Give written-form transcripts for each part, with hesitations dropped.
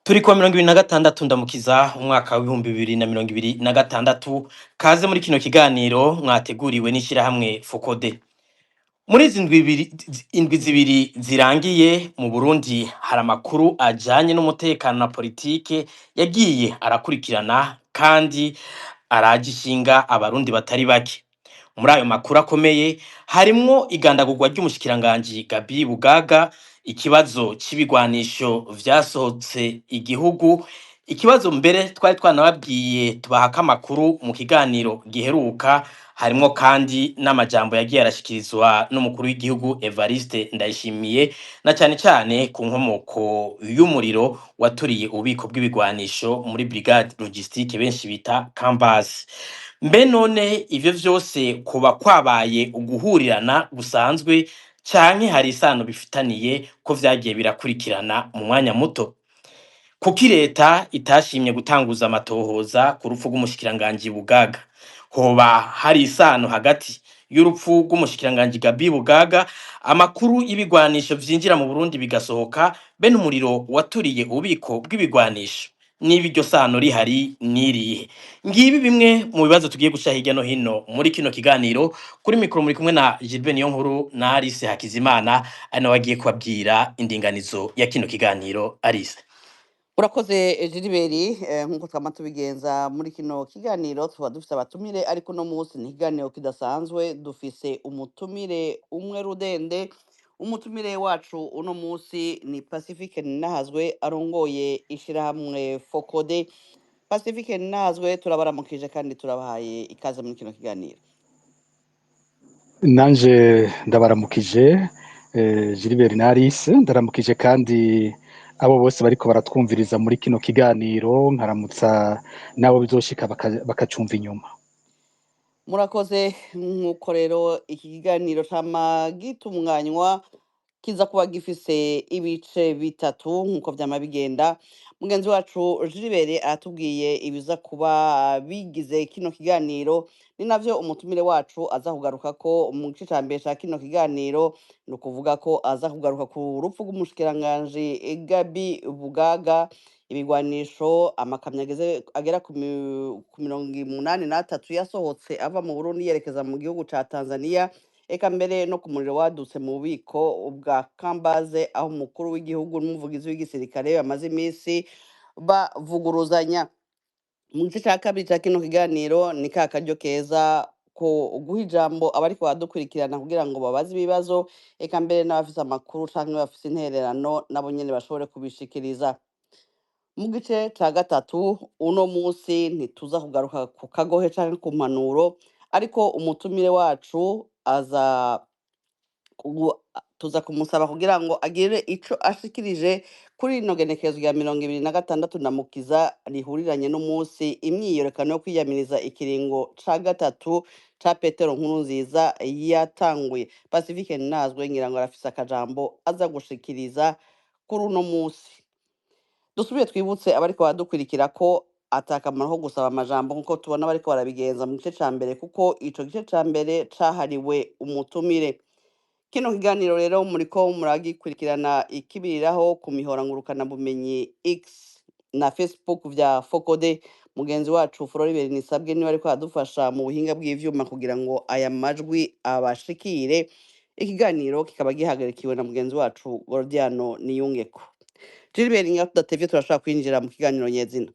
Turi kuwa 26 Ndamukiza umwaka w'2026. Kaze muri kino kiganiro mwateguriwe n'ishirahamwe FOCODE. Muri izi indwi 2 zirangiye mu Burundi, hari amakuru ajanye n'umutekano na politike yagiye arakurikirana kandi araje ishinga Abarundi batari bake. Muri ayo makuru akomeye harimwo igandagurwa ry'umushikiranganji Gabi Bugaga, ikibazo c'ibigwanisho vyasohotse igihugu, ikibazo mbere twari twanababwiye tubahako amakuru mu kiganiro giheruka. Harimwo kandi n'amajambo yagiye arashikirizwa n'umukuru w'igihugu Evariste Ndayishimiye, na cane cane ku nkomoko y'umuriro waturiye ububiko bw'ibigwanisho muri brigade logistique benshi bita Cambase. Mbe none ivyo vyose kuba kwabaye uguhurirana gusanzwe, canke hari isano bifitaniye ko vyagiye birakurikirana mu mwanya muto? Kuki leta itashimye gutanguza amatohoza ku rupfu rw'umushikiranganji Bugaga? Hoba hari isano hagati y'urupfu rw'umushikiranganji Gabi Bugaga, amakuru y'ibigwanisho vyinjira mu Burundi bigasohoka, be n'umuriro waturiye ububiko bw'ibigwanisho? Niba iryo sano rihari, nirihe? Ngibi bimwe mu bibazo tugiye guca hirya no hino muri kino kiganiro. Kuri mikoro muri kumwe na Gilbert Niyonkuru na Alice Hakizimana, ari nawe agiye kubabwira indinganizo ya kino kiganiro. Alice. Urakoze, Gilbert. Nkuko twama tubigenza muri kino kiganiro, tuba dufise abatumire, ariko uno munsi ni ikiganiro kidasanzwe. Dufise umutumire umwe rudende. Umutumire wacu uno munsi ni Pacifique Ninahazwe, arongoye ishirahamwe FOCODE. Pacifique Ninahazwe, turabaramukije kandi turabahaye ikaze muri kino kiganiro. Nanje ndabaramukije, Gilbert na Alice. Ndaramukije kandi abo bose bariko baratwumviriza muri kino kiganiro, nkaramutsa n'abo bizoshika bakacumva inyuma. Murakoze. Nk'uko rero iki kiganiro cama gitunganywa, kiza kuba gifise ibice bitatu nk'uko vyama bigenda. Mugenzi wacu Gilbert aratubwiye ibiza kuba bigize kino kiganiro, ni navyo umutumire wacu aza kugaruka ko mu gice ca mbere ca kino kiganiro. Ni ukuvuga ko aza kugaruka ku rupfu rw'umushikiranganji Gabi Bugaga, ibigwanisho, amakamyo agera ku 83 yasohotse ava mu Burundi yerekeza mu gihugu ca Tanzania, eka mbere no ku muriro wadutse mu bubiko bwa Kambaze, aho umukuru w'igihugu n'umuvugizi w'igisirikare bamaze iminsi bavuguruzanya. Mu gice ca kabiri ca kino kiganiro ni ka karyo keza ko guha ijambo abariko baradukurikirana kugira ngo babaze ibibazo, eka mbere n'abafise amakuru canke bafise intererano nabo nyene bashobore kubishikiriza. Mu gice ca gatatu, uno munsi ntituza kugaruka ku kagohe canke ku mpanuro, ariko umutumire wacu aza tuza kumusaba kugira ngo agire ico ashikirije kuri rino genekerezo rya 26 Ndamukiza, rihuriranye n'umunsi imyiyerekano yo kwiyamiriza ikiringo ca gatatu ca Petero Nkurunziza yatanguye. Pacifique Nazwe ngira ngo arafise akajambo aza gushikiriza kuri uno munsi. Dusubire twibutse abariko baradukurikira ko atakamaro ko gusaba amajambo nkuko tubona bariko barabigenza mu gice ca mbere, kuko ico gice ca mbere cahariwe umutumire. Kino kiganiro rero muriko muragikurikirana ikibiriraho ku mihora ngurukana bumenyi X na Facebook vya FOCODE. Mugenzi wacu Floribert Nisabwe niwe ariko aradufasha mu buhinga bw'ivyuma kugira ngo aya majwi abashikire. Ikiganiro kikaba gihagarikiwe na mugenzi wacu Gordiano Niyungeko. Gilbert, nga tudatevye turashobora kwinjira mu kiganiro nyezina.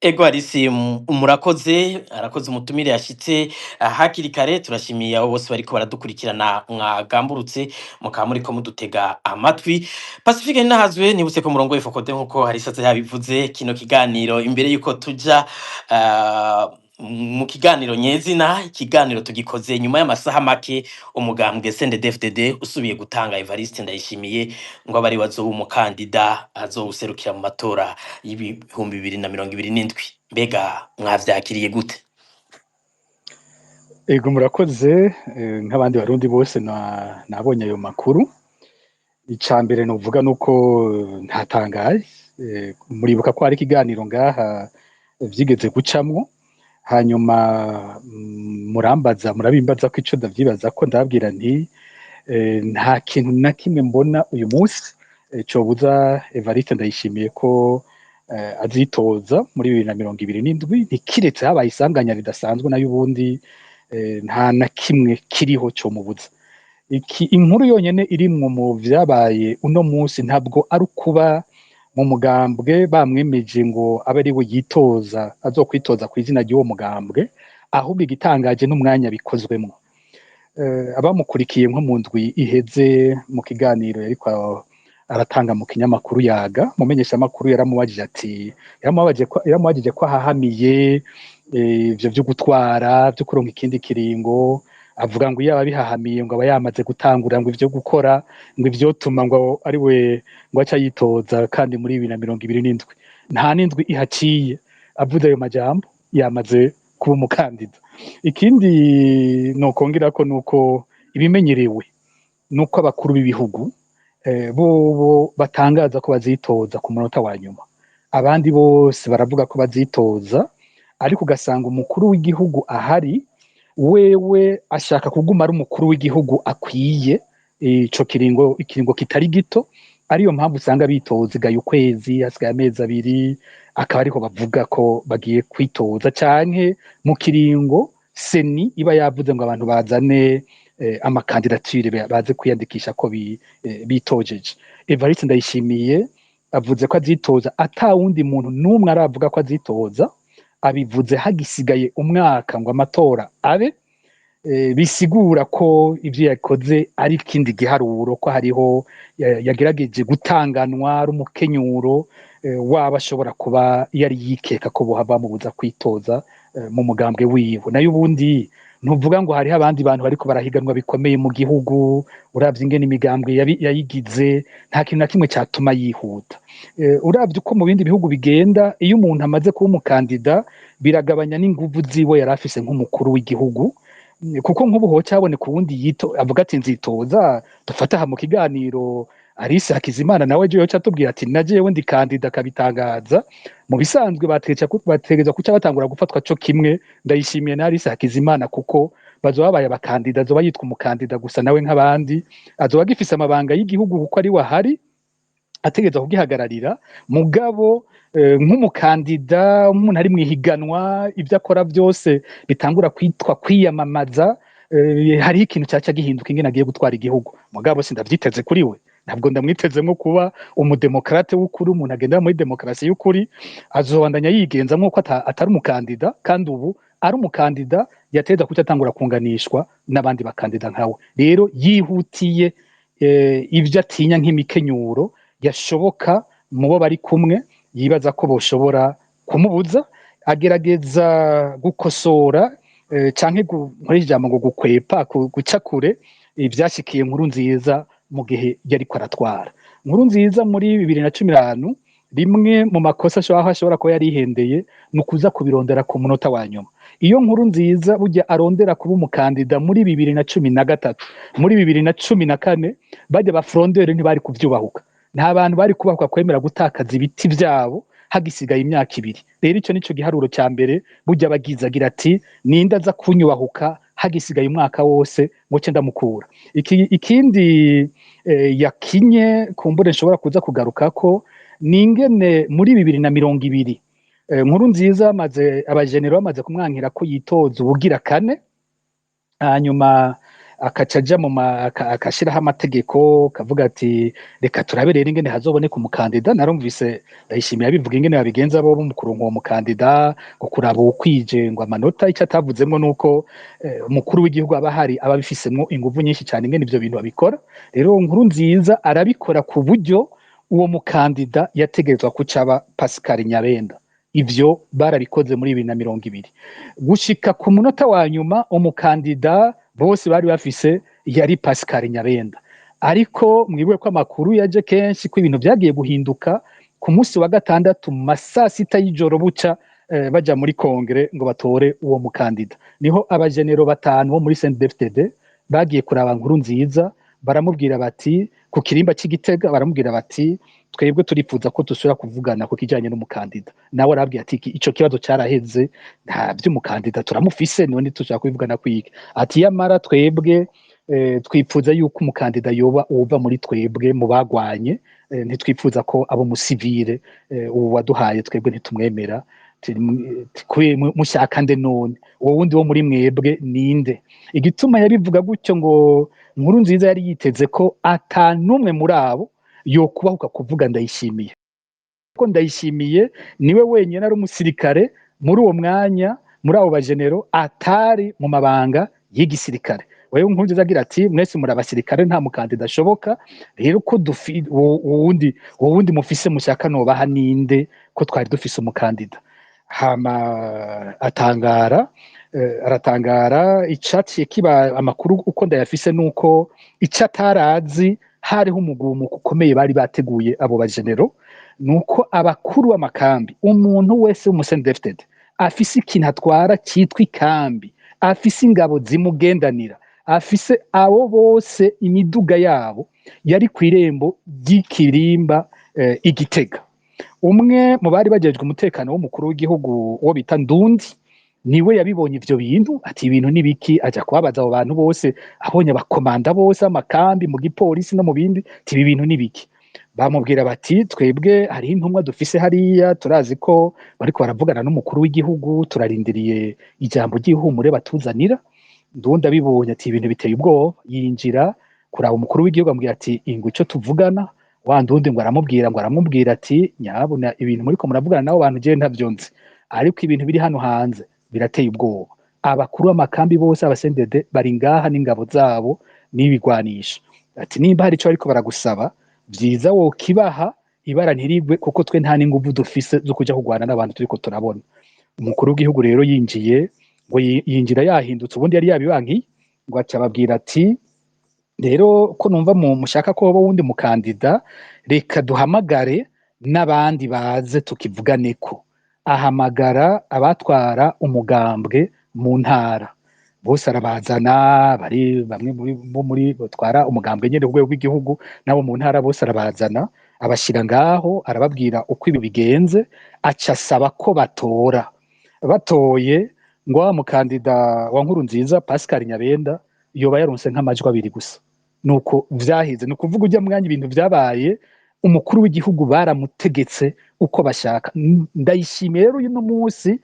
Ego Alice, murakoze. Arakoze umutumire yashitse hakiri kare. Turashimiye abo bose bariko baradukurikirana, mwagamburutse mukaba muriko mudutega amatwi. Pacifique Nahazwe, nibutse ko murongo FOCODE nkuko Alice aza yabivuze. Kino kiganiro, imbere yuko tuja mu kiganiro nyezina, ikiganiro tugikoze nyuma y'amasaha make umugambwe CNDD-FDD usubiye gutanga Evariste Ndayishimiye ngo abe ari we azoba umukandida azowuserukira mu matora y'2027. Mbega mwavyakiriye gute? Ego, murakoze. Nk'abandi Barundi bose nabonye ayo makuru. Ica mbere novuga nuko ntatangaye. Muribuka ko hari ikiganiro ngaha vyigeze gucamwo, hanyuma murambaza, murabimbaza ko ico ndavyibaza ko ndababwira nti nta kintu na kimwe mbona uyu munsi. cobuza Evariste Ndayishimiye ko azitoza muri 2027, ntikiretse habaye isanganya ridasanzwe, nayo ubundi nta na kimwe kiriho comubuza. Iki inkuru yonyene irimwo mu vyabaye uno munsi ntabwo ari ukuba mu mugambwe bamwemeje ngo abe ari we yitoza, azokwitoza ku izina ry'uwo mugambwe, ahubwo igitangaje n'umwanya bikozwemwo. Abamukurikiye nko mu ndwi iheze mu kiganiro yariko aratanga mu kinyamakuru Yaga, mumenyeshamakuru yaramubajije ati, yaramubajije ko ahahamiye ivyo vyo gutwara, vyo kuronka ikindi kiringo, avuga ngo iyo ababihahamiye ngo aba yamaze gutangura ngo ivyo gukora, ngo ivyotuma ngo ari we ngo aca yitoza kandi muri 2027. Nta n'indwi ihaciye avuze ayo majambo, yamaze kuba umukandida. Ikindi nokongerako nuko ibimenyerewe nuko abakuru b'ibihugu bobo batangaza ko bazitoza ku munota wa nyuma. Abandi bose baravuga ko bazitoza, ariko ugasanga umukuru w'igihugu ahari wewe ashaka kuguma ari umukuru w'igihugu akwiye ico kiringo, ikiringo kitari gito. Ariyo mpamvu usanga bitoza igaye ukwezi, hasigaye amezi 2, akaba ariho bavuga ko bagiye kwitoza, canke mu kiringo CENI iba yavuze ngo abantu bazane amakandidatire, baze kwiyandikisha ko bitojeje. Evariste Ndayishimiye avuze ko azitoza ata wundi muntu n'umwe aravuga ko azitoza, abivuze hagisigaye umwaka ngo amatora abe, bisigura ko ivyo yakoze ari ikindi giharuro, ko hariho yagerageje gutanganwa, ari umukenyuro waba ashobora kuba yari yikeka ko bohava bamubuza kwitoza mu mugambwe wiwe. Nayo ubundi ntuvuga ngo hariho abandi bantu bariko barahiganwa bikomeye mu gihugu, uravye ingene imigambwe yayigize, nta kintu na kimwe catuma yihuta. Uravye uko mu bindi bihugu bigenda, iyo umuntu amaze kuba umukandida biragabanya n'inguvu ziwe yari afise nk'umukuru w'igihugu, kuko nk'ubu hoca haboneka uwundi yito avuga ati nzitoza. Dufate aha mu kiganiro Alice Hakizimana, nawe ejo yoca atubwira ati na jewe ndi kandida, akabitangaza. Mu bisanzwe bategerezwa kuca batangura gufatwa co kimwe Ndayishimiye na Alice Hakizimana, kuko bazoba babaye abakandida, azoba yitwa umukandida gusa nawe nk'abandi, azoba agifise amabanga y'igihugu kuko ari we ahari ategerezwa kugihagararira. Mugabo nk'umukandida, umuntu ari mw'ihiganwa, ivyo akora vyose bitangura kwitwa kwiyamamaza. Hariho ikintu caca gihinduka ingene agiye gutwara igihugu. Mugabo sindavyiteze kuri we, ntabwo ndamwitezemwo kuba umudemokrate w'ukuri, umuntu agendera muri demokarasi y'ukuri. Azobandanya yigenza nk'uko atari umukandida, kandi ubu ari umukandida yategerezwa kuca atangura kunganishwa n'abandi bakandida nkawe. Rero yihutiye ivyo atinya nk'imikenyuro yashoboka mu bo bari kumwe, yibaza ko boshobora kumubuza, agerageza gukosora canke nkoresha ijambo ngo gukwepa, guca kure ivyashikiye Nkurunziza mu gihe yariko aratwara. Nkurunziza muri 2015, rimwe mu makosa ashobora kuba yarihendeye ni ukuza kubirondera ku munota wa nyuma. Iyo Nkurunziza burya arondera kuba umukandida muri 2013, muri 2014, barya ba frondeurs ntibari kuvyubahuka. Nta bantu bari kubahuka kwemera gutakaza ibiti vyabo hagisigaye imyaka 2. Rero ico nico giharuro ca mbere burya bagize, agira ati ninde aza kunyubahuka hagisigaye umwaka wose ngo ce ndamukura. Ikindi yakinye kumbure nshobora kuza kugarukako ni ingene muri 2020 Nkurunziza bamaze, abajenero bamaze kumwankira ko yitoza ubugira kane, hanyuma akaca aja mu akashiraho amategeko, kavuga ati reka turabe rero ingene hazoboneka umukandida. Narumvise Ndayishimiye abivuga ingene babigenza bo mu kuronka uwo mukandida, ngo kuraba uwukwije ngo amanota. Ico atavuzemwo nuko umukuru w'igihugu aba ahari, aba abifisemwo inguvu nyinshi cane ingene ivyo bintu babikora. Rero Nkurunziza arabikora ku buryo uwo mukandida yategerezwa kuca aba Pascal Nyabenda. Ivyo barabikoze muri 2020, gushika ku munota wa nyuma umukandida bose bari bafise yari Pascal Nyabenda. Ariko mwibuke ko amakuru yaje kenshi ko ibintu vyagiye guhinduka ku munsi wa gatandatu mu ma 6 y'ijoro, buca baja muri kongere ngo batore uwo mukandida. Niho abajenero batanu bo muri CNDD-FDD bagiye kuraba Nkurunziza, baramubwira bati, ku kirimba c'Igitega, baramubwira bati twebwe turifuza ko dusubira kuvugana ku kijanye n'umukandida. Nawe arababwira ati ico kibazo caraheze, nta vy'umukandida, turamufise, none tushaka kubivugana kwiki? Ati yamara twebwe twipfuza yuko umukandida yoba uwuva muri twebwe mu bagwanye. Ntitwipfuza ko abo musivile, ubu waduhaye twebwe ntitumwemera. Mushaka nde none? Uwo wundi wo muri mwebwe ninde?" Igituma yabivuga gutyo, ngo Nkurunziza yari yiteze ko ata n'umwe muri abo yokubahuka kuvuga Ndayishimiye, ko Ndayishimiye niwe wenyine ari umusirikare muri uwo mwanya, muri abo bajenero atari mu mabanga y'igisirikare. Wewe Nkurunziza agira ati: "Mwese muri abasirikare, nta mukandida ashoboka. Rero ko dufi uwo wundi mufise mushaka nobaha ninde, ko twari dufise umukandida?" Hama atangara, aratangara. Icaciye kiba, amakuru uko ndayafise, nuko ico atarazi, hariho umugumuko ukomeye bari bateguye abo bajenero, nuko abakuru b'amakambi, umuntu wese w'umu CNDD-FDD afise ikintu atwara citwa ikambi, afise ingabo zimugendanira, afise abo bose, imiduga yabo yari kw'irembo ry'ikirimba igitega. Umwe mu bari bajejwe umutekano w'umukuru w'igihugu, uwo bita Ndundi, niwe yabibonye ivyo bintu, ati: "Ibintu nibiki?" Aja kubabaza abo bantu bose, abonye abakomanda bose amakambi mu gipolisi no mu bindi, ati: "Ibi bintu nibiki?" Bamubwira bati: "Twebwe hariho intumwa dufise hariya, turazi ko bariko baravugana n'umukuru w'igihugu, turarindiriye ijambo ry'ihumure batuzanira." Ndundi abibonye ati: "Ibintu biteye ubwoba." Yinjira kuraba umukuru w'igihugu, amubwira ati: "Ingwe ico tuvugana." Wa Ndundi ngo aramubwira ati: "Nyabuna, ibintu muriko muravugana nabo bantu jewe ntavyo nzi, ariko ibintu biri hano hanze birateye ubwoba. Abakuru b'amakambi bose aba CNDD bari ngaha n'ingabo zabo n'ibigwanisho." Ati: "Nimba hari ico bariko baragusaba, vyiza wokibaha, ibara ntirigwe, kuko twe nta n'inguvu dufise zo kuja kurwana n'abantu turiko turabona." Umukuru w'igihugu rero yinjiye, ngo yinjira yahindutse, ubundi yari yabibankiye, ngo aca ababwira ati: "Rero ko numva mu mushaka ko hoba wundi mukandida, reka duhamagare n'abandi baze tukivuganeko." Ahamagara abatwara umugambwe mu ntara bose, arabazana, bari bamwe muri bo muri batwara umugambwe nyene ku rwego rw'igihugu nabo mu ntara bose, arabazana, abashira ngaho, arababwira uko ibi bigenze, aca asaba ko batora. Batoye, ngo wa mukandida wa Nkurunziza, Pascal Nyabenda, yoba yaronse nk'amajwi 2 gusa. Nuko vyahize. Ni ukuvuga ujya mwanya ibintu vyabaye, umukuru w'igihugu baramutegetse uko bashaka. Ndayishimiye rero uyu munsi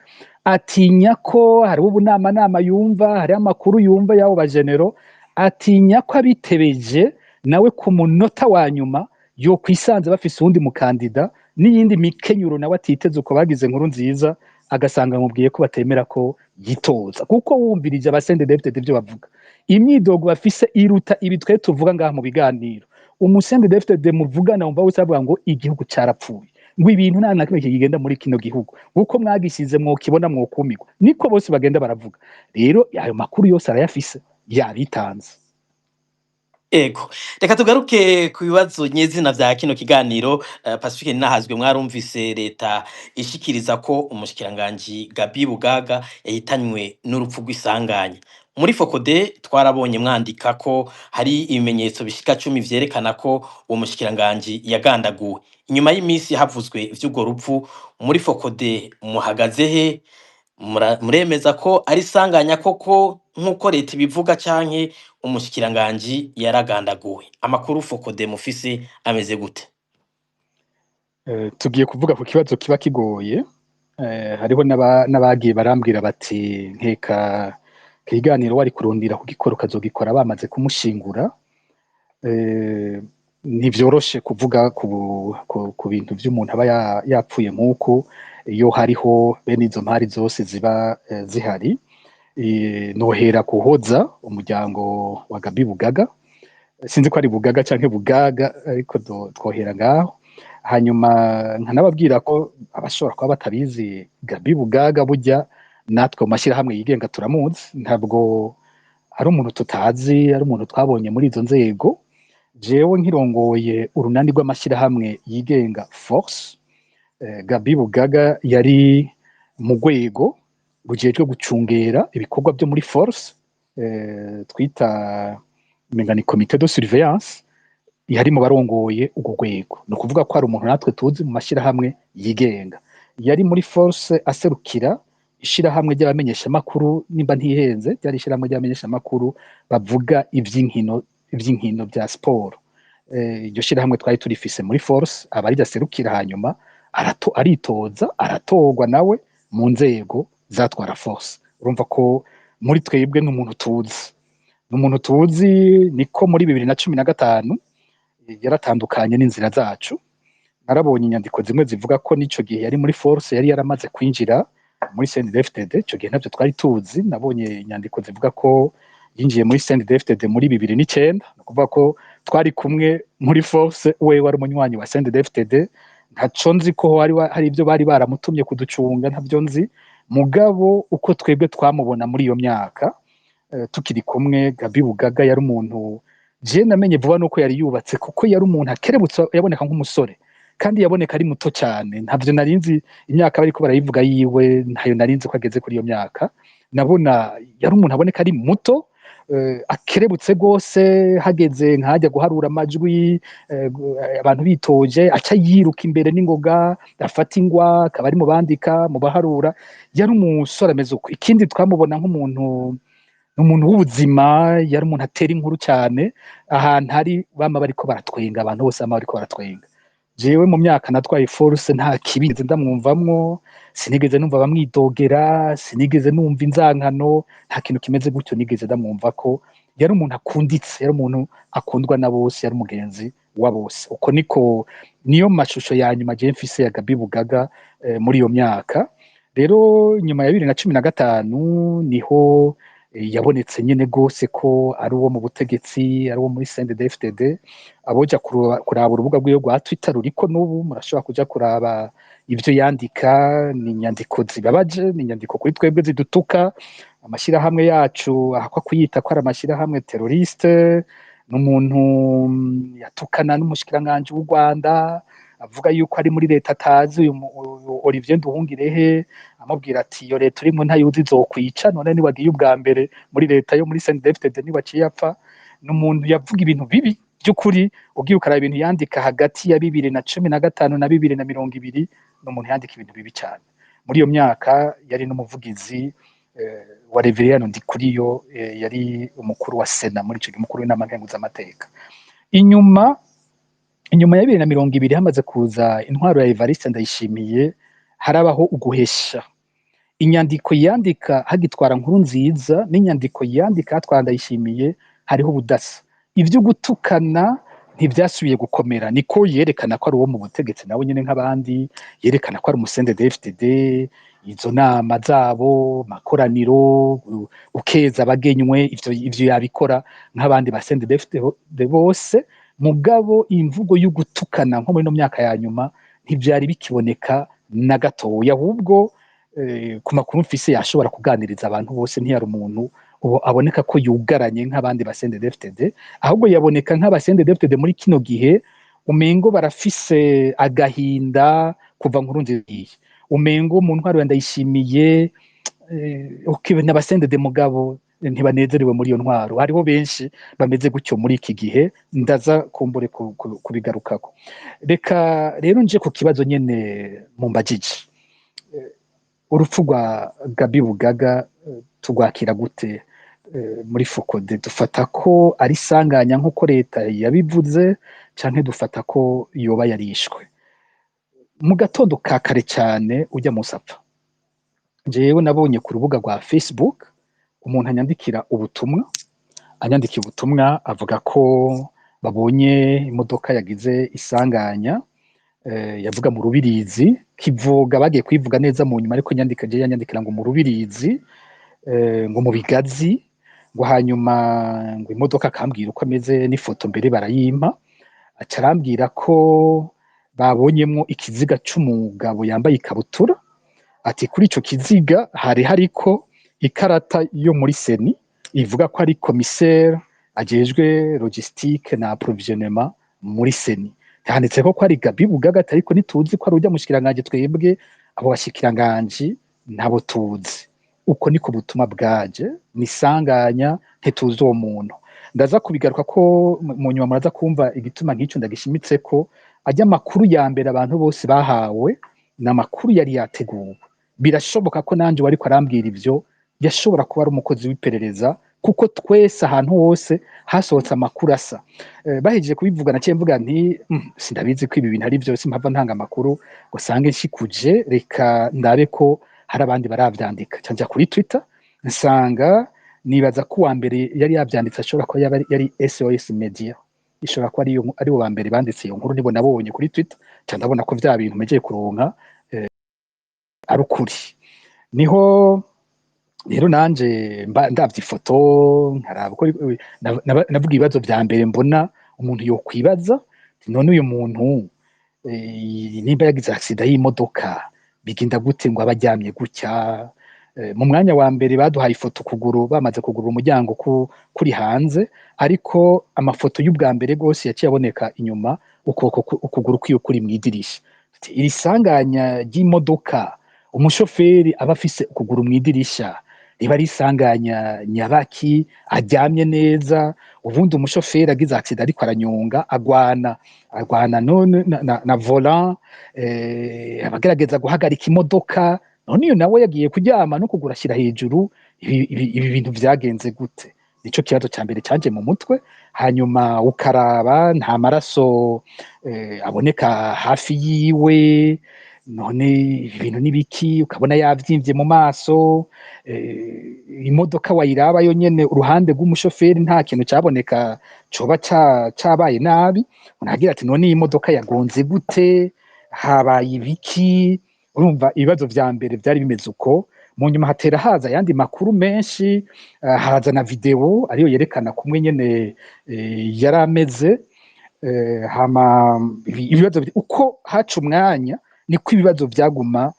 atinya ko hariho ubunamanama yumva, hariho amakuru yumva y'abo bajenero, atinya ko abitebeje nawe ku munota wa nyuma yokwisanze bafise uwundi mukandida n'iyindi mikenyuro nawe atiteze uko bagize Nkurunziza, agasanga amubwiye ko batemera ko yitoza. Kuko wumvirije aba CNDD-FDD ibyo bavuga, imyidogo bafise iruta ibi twe tuvuga ngaha mu biganiro. Umu CNDD-FDD muvugana wumva wese avuga ngo igihugu carapfuye, ngo ibintu nta na kimwe kigenda muri kino gihugu, kuko mwagishize mwokibona mwokumirwa. Niko bose bagenda baravuga. Rero ayo makuru yose arayafise, yabitanze. Ego, reka tugaruke ku bibazo nyezina vya kino kiganiro. Pacifique Ninahazwe, mwarumvise leta ishikiriza ko umushikiranganji Gabi Bugaga yahitanywe n'urupfu rw'isanganya. Muri FOCODE twarabonye mwandika ko hari ibimenyetso bishika 10 vyerekana ko uwo mushikiranganji yagandaguwe. Inyuma y'imisi havuzwe ivy'urwo rupfu, muri FOCODE muhagaze he? Muremeza ko ari isanganya koko nk'uko leta ibivuga, canke umushikiranganji yaragandaguwe? Amakuru FOCODE mufise ameze gute? Tugiye kuvuga ku kibazo kiba kigoye. Hariho n'abagiye barambwira bati: "Nkeka ikiganiro wari kurondera kugikora ukazogikora bamaze kumushingura." Ntivyoroshe kuvuga ku bintu vy'umuntu aba yapfuye nk'uku, iyo hariho bene izo mpari zose ziba zihari. Nohera kuhoza umuryango wa Gabi Bugaga, sinzi ko ari Bugaga canke Bugaga, ariko twohera ngaho. Hanyuma nkanababwira ko abashobora kuba batabizi, Gabi Bugaga burya natwe mu mashyirahamwe yigenga turamuzi, ntabwo ari umuntu tutazi, ari umuntu twabonye muri izo nzego. Jewe nkirongoye urunani rw'amashyirahamwe yigenga Force, Gabi Bugaga yari mu rwego rujejwe gucungera ibikorwa byo muri Force, twita umenga ni comité de surveillance, yari mu barongoye urwo rwego. Ni ukuvuga ko hari umuntu natwe tuzi mu mashyirahamwe yigenga. Yari muri Force aserukira ishirahamwe ry'abamenyeshamakuru, nimba ntihenze ryari ishirahamwe ry'abamenyeshamakuru bavuga ivy'inkino, ivy'inkino bya siporo. Iryo shirahamwe twari turifise muri force, aba ariryo aserukira, hanyuma aritoza, aratorwa nawe mu nzego zatwara force. Urumva ko muri twebwe n'umuntu tuzi, n'umuntu tuzi. Niko muri 2015 yaratandukanye n'inzira zacu. Narabonye inyandiko zimwe zivuga ko n'ico gihe yari muri force yari yaramaze kwinjira muri CNDD-FDD. Ico gihe ntavyo twari tuzi. Nabonye inyandiko zivuga ko yinjiye muri CNDD-FDD muri 2009. Ni ukuvuga ko twari kumwe muri force, we wari umunywanyi wa CNDD-FDD. Ntaco nzi ko hari ibyo bari baramutumye kuducunga, ntavyo nzi. Mugabo uko twebwe twamubona muri iyo myaka, tukiri kumwe, Gabi Bugaga yari umuntu je namenye vuba nuko yari yubatse, kuko yari umuntu akerebutse, yaboneka nk'umusore kandi yaboneka ari muto cyane. Ntavyo narinzi imyaka bariko barayivuga yiwe, ntayo narinzi ko ageze kuri iyo myaka. Nabona yari umuntu aboneka ari muto, akerebutse rwose. Hageze nkajya guharura amajwi, abantu bitoje, aca yiruka imbere n'ingoga, afata ingwa, akaba ari mu bandika, mu baharura. Yari umusore ameze uko. Ikindi, twamubona nk'umuntu, umuntu w'ubuzima. Yari umuntu atera inkuru cyane. Ahantu hari bama bariko baratwenga, abantu bose bama bariko baratwenga. Jewe mu myaka natwaye force nta kibi ndamwumvamwo, sinigeze numva bamwidogera, sinigeze numva inzankano, nta kintu kimeze gutyo nigeze ndamwumva ko. Yari umuntu akunditse, yari umuntu akundwa na bose, yari umugenzi wa bose. Uko niko niyo mashusho ya nyuma je mfise ya Gabi Bugaga muri iyo myaka. Rero nyuma ya 2015 niho yabonetse nyene gose ko ari uwo mu butegetsi, ari uwo muri CNDD-FDD. Aboja kuraba urubuga rwiwe rwa Twitter ruriko n'ubu, murashobora kuja kuraba ivyo yandika. Ni inyandiko zibabaje, ni inyandiko kuri twebwe zidutuka, amashyirahamwe yacu ahakwa kuyita ko ari amashyirahamwe terroriste. Ni umuntu yatukana n'umushikiranganji w'u Rwanda, avuga yuko ari muri leta atazi, uyu Olivier Nduhungirehe, amubwira ati: "Iyo leta urimo ntayuzi, izokwica. None niwagiye ubwa mbere muri leta yo muri CNDD-FDD, niwaciye apfa." Ni umuntu yavuga ibintu bibi by'ukuri. Ugiye ukaraba ibintu yandika hagati ya 2015 na 2020, ni umuntu yandika ibintu bibi cyane. Muri iyo myaka yari n'umuvugizi wa Reveriyano Ndikuriyo, yari umukuru wa Sena muri ico gihe, umukuru w'inama nkenguzamateka. Inyuma ya 2020, hamaze kuza intwaro ya Evariste Ndayishimiye, harabaho uguhesha. Inyandiko yandika hagitwara Nkurunziza n'inyandiko yandika hatwara Ndayishimiye hariho ubudasa. Ivyo gutukana ntivyasubiye gukomera. Niko yerekana ko ari uwo mu butegetsi nawe nyene nk'abandi, yerekana ko ari umu CNDD-FDD. Izo nama zabo, makoraniro, ukeza abagenywe, ivyo yabikora nk'abandi ba CNDD-FDD bose. Mugabo imvugo yo gutukana nko muri no myaka ya nyuma ntivyari bikiboneka na gatoya. Ahubwo ku makuru mfise yashobora kuganiriza abantu bose. Ntiyari umuntu ubu aboneka ko yugaranye nk'abandi ba CNDD-FDD. Ahubwo yaboneka nk'aba CNDD-FDD muri kino gihe umengo barafise agahinda kuva Nkurunziza, umengo mu ntwaro ya Ndayishimiye, okay, n'aba CNDD mugabo ntibanezerewe muri iyo ntwaro. Hariho benshi bameze gutyo muri iki gihe, ndaza kumbure kubigarukako. Reka rero nje ku kibazo nyene mumbajije: urupfu rwa Gabi Bugaga tugwakira gute muri FOCODE? Dufata ko ari sanganya nk'uko leta yabivuze, canke dufata ko yoba yarishwe? Mu gatondo ka kare cyane ujya musi apfa, jewe nabonye ku rubuga rwa Facebook umuntu anyandikira ubutumwa, anyandikiye ubutumwa avuga ko babonye imodoka yagize isanganya, yavuga mu Rubirizi, Kivoga. Bagiye kuyivuga neza mu nyuma, ariko nyandika je yanyandikira ngo mu Rubirizi, ngo mu Bigazi, ngo hanyuma ngo imodoka, akambwira uko ameze n'ifoto mbere barayimpa. Aca arambwira ko babonyemwo ikiziga c'umugabo yambaye ikabutura, ati kuri ico kiziga hari hariko ikarata yo muri CENI ivuga ko ari commissaire ajejwe logistique na approvisionnement muri CENI. Handitseko ko ari Gabi Bugaga, ariko ntituzi ko ari urya mushikiranganji. Twebwe abo bashikiranganji ntabo tuzi. Uko niko butumwa bwaje. Nisanganya, ntituzi uwo muntu. Ndaza kubigaruka ko mu nyuma, muraza kumva igituma nk'ico ndagishimitse ko ajya amakuru ya mbere abantu bose bahawe ni amakuru yari yateguwe. Birashoboka ko nanje wariko arambwira ivyo yashobora kuba ari umukozi w'iperereza. Kuko twese ahantu hose hasohotse amakuru asa. Bahejeje kubivuga, naciye mvuga nti: Sindabizi ko ibi bintu ari vyo, simpava ntanga amakuru ngo sange nshikuje, reka ndabe ko hari abandi baravyandika." Ca nja kuri Twitter, nsanga nibaza ko uwa mbere yari yavyanditse ashobora kuba yaba yari SOS Media, ishobora kuba ariyo, aribo ba mbere banditse iyo nkuru, nibo nabonye kuri Twitter. Ca ndabona ko vya bintu mejeye kuronka ari ukuri. Niho rero nanje mba ndavye ifoto, nkaraba uko navuga ibibazo vya mbere mbona umuntu yokwibaza: none uyu muntu nimba yagize accident y'imodoka, bigenda gute ngo abe aryamye gutya? Mu mwanya wa mbere baduhaye ifoto ukuguru bamaze kugurura umuryango kuri hanze, ariko amafoto y'ubwa mbere gose yaciye aboneka inyuma, ukuboko ukuguru kwiwe kuri mw'idirisha. Iri sanganya ry'imodoka, umushoferi aba afise ukuguru mw'idirisha, riba ari isanganya nyabaki aryamye neza? Ubundi umushoferi agize accident ariko aranyonga, agwana none na volant, abagerageza guhagarika imodoka. None iyo nawe yagiye kuryama no kugura ashyira hejuru, ibi bintu vyagenze gute? Nico kibazo ca mbere canje mu mutwe. Hanyuma ukaraba nta maraso aboneka hafi yiwe, none ibi bintu nibiki? Ukabona yavyimvye mu maso. Imodoka wayiraba yo nyene, uruhande rw'umushoferi nta kintu caboneka coba cabaye nabi. Unagira ati: "None iyi modoka yagonze gute? Habaye ibiki?" Urumva ibibazo vya mbere vyari bimeze uko. Mu nyuma hatera haza ayandi makuru menshi, haza na video ariyo yerekana kumwe nyene yari ameze. Hama ibibazo uko haca umwanya niko ibibazo vyaguma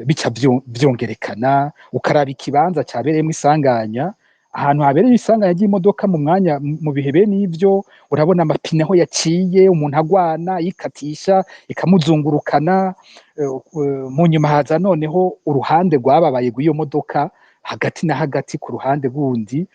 bica vyongerekana. Ukaraba ikibanza cabereyemwo isanganya, ahantu habereye isanganya ry'imodoka mu mwanya mu bihe bene ivyo, urabona amapine aho yaciye, umuntu agwana yikatisha ikamuzungurukana. Mu nyuma haza noneho uruhande rwababaye rw'iyo modoka hagati na hagati ku ruhande rundi,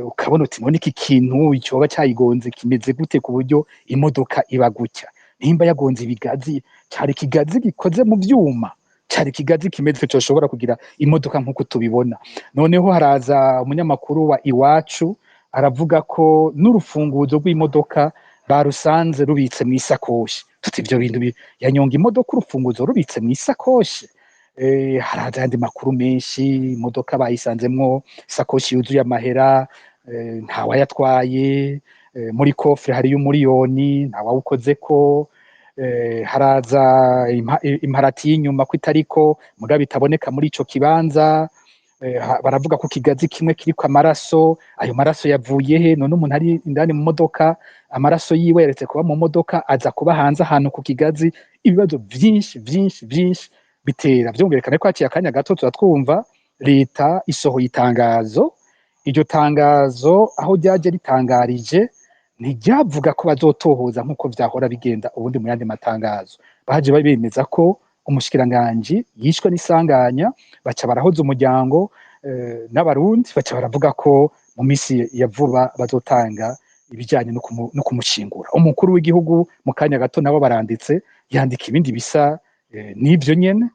ukabona uti: "None iki kintu coba cayigonze kimeze gute ku buryo imodoka iba gutya? Nimba yagonze ibigazi, cari ikigazi gikoze mu vyuma? Cari ikigazi kimeze coshobora kugira imodoka nk'uko tubibona?" Noneho haraza umunyamakuru wa Iwacu aravuga ko n'urufunguzo rw'imodoka barusanze rubitse mw'isakoshi. Tuti: "Ivyo bintu yanyonga imodoka urufunguzo rubitse mw'isakoshi?" Haraza ayandi makuru menshi: imodoka bayisanzemwo isakoshi yuzuye amahera, ntawayatwaye, muri coffre hariyo umuriyoni, ntawawukozeko. Haraza imparati y'inyuma ko itariko, mugabo itaboneka muri ico kibanza. Baravuga ko ikigazi kimwe kiriko amaraso. Ayo maraso yavuye he? None umuntu ari indani mu modoka, amaraso yiwe yaretse kuba mu modoka aza kuba hanze ahantu ku kigazi? Ibibazo vyinshi vyinshi vyinshi bitera vyongerekana ko haciye akanya gato tuba twumva leta isohoye itangazo. Iryo tangazo aho ryaje ritangarije, ntiryavuga ko bazotohoza nk'uko vyahora bigenda ubundi mu yandi matangazo. Baje bemeza ko umushikiranganji yishwe n'isanganya, baca barahoza umuryango n'Abarundi, baca baravuga ko mu misi ya vuba bazotanga ibijanye no kumushingura. Umukuru w'igihugu mu kanya gato nabo baranditse, yandika ibindi bisa n'ivyo nyene.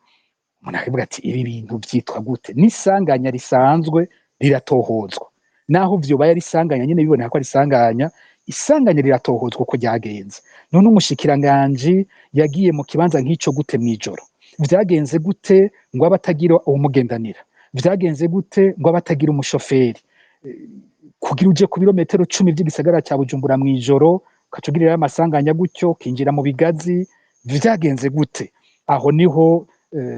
Umuntu akavuga ati: "Ibi bintu vyitwa gute?" N'isanganya risanzwe riratohozwa, naho vyobaye ari isanganya nyene biboneka ko ari isanganya, isanganya riratohozwa uko ryagenze. None umushikiranganji yagiye mu kibanza nk'ico gute mw'ijoro? Vyagenze gute ngo abe atagira uwumugendanira? Vyagenze gute ngo abe atagira umushoferi? Kugira uje ku birometero 10 vy'igisagara ca Bujumbura mw'ijoro, ugaca ugirirayo amasanganya gutyo, ukinjira mu bigazi, vyagenze gute? Aho niho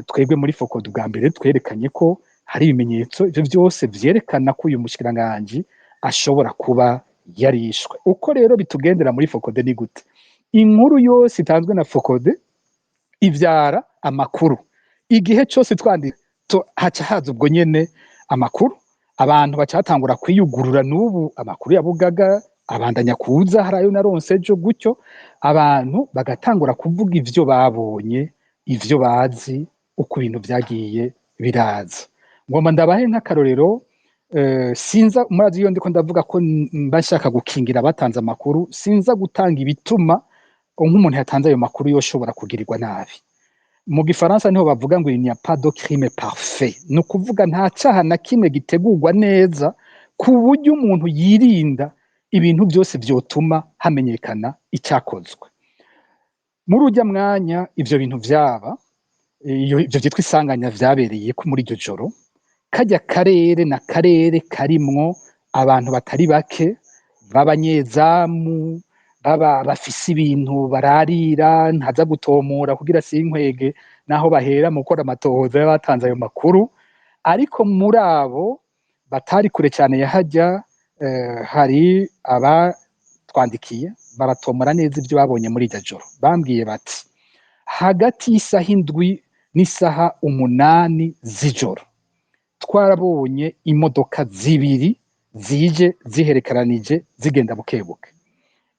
twebwe muri FOCODE bwa mbere twerekanye ko hari ibimenyetso ivyo vyose vyerekana ko uyu mushikiranganji ashobora kuba yarishwe. Uko rero bitugendera muri FOCODE ni gute? Inkuru yose itanzwe na FOCODE ivyara amakuru. Igihe cose twandika haca haza ubwo nyene amakuru, abantu baca batangura kwiyugurura. N'ubu amakuru ya Bugaga abandanya kuza, hari ayo naronse ejo gutyo, abantu bagatangura kuvuga ivyo babonye, ivyo bazi, uko ibintu vyagiye biraza. Ngomba ndabahe nk'akarorero. Sinza, murazi iyo ndiko ndavuga ko mba nshaka gukingira abatanze amakuru, sinza gutanga ibituma nk'umuntu yatanze ayo makuru yoshobora kugirirwa nabi. Mu gifaransa niho bavuga ngo "Il n'y a pas de crime parfait", ni ukuvuga nta caha na kimwe gitegurwa neza. ku buryo umuntu yirinda ibintu byose vyotuma hamenyekana icyakozwe. Muri urya mwanya ivyo bintu vyaba, iyo ivyo vyitwa isanganya vyabereye ko muri iryo joro, karya karere na karere karimwo abantu batari bake b'abanyezamu, baba bafise ibintu bararira, ntaza gutomora kugira sinkwege naho bahera mu gukora amatohoza y'abatanze ayo makuru. Ariko muri abo batari kure cyane ya harya, hari abatwandikiye baratomora neza ibyo babonye muri iryo joro. Bambwiye bati hagati y'isaha 7 n'isaha 8 z'ijoro twarabonye imodoka zibiri zije ziherekeranije zigenda bukebuke.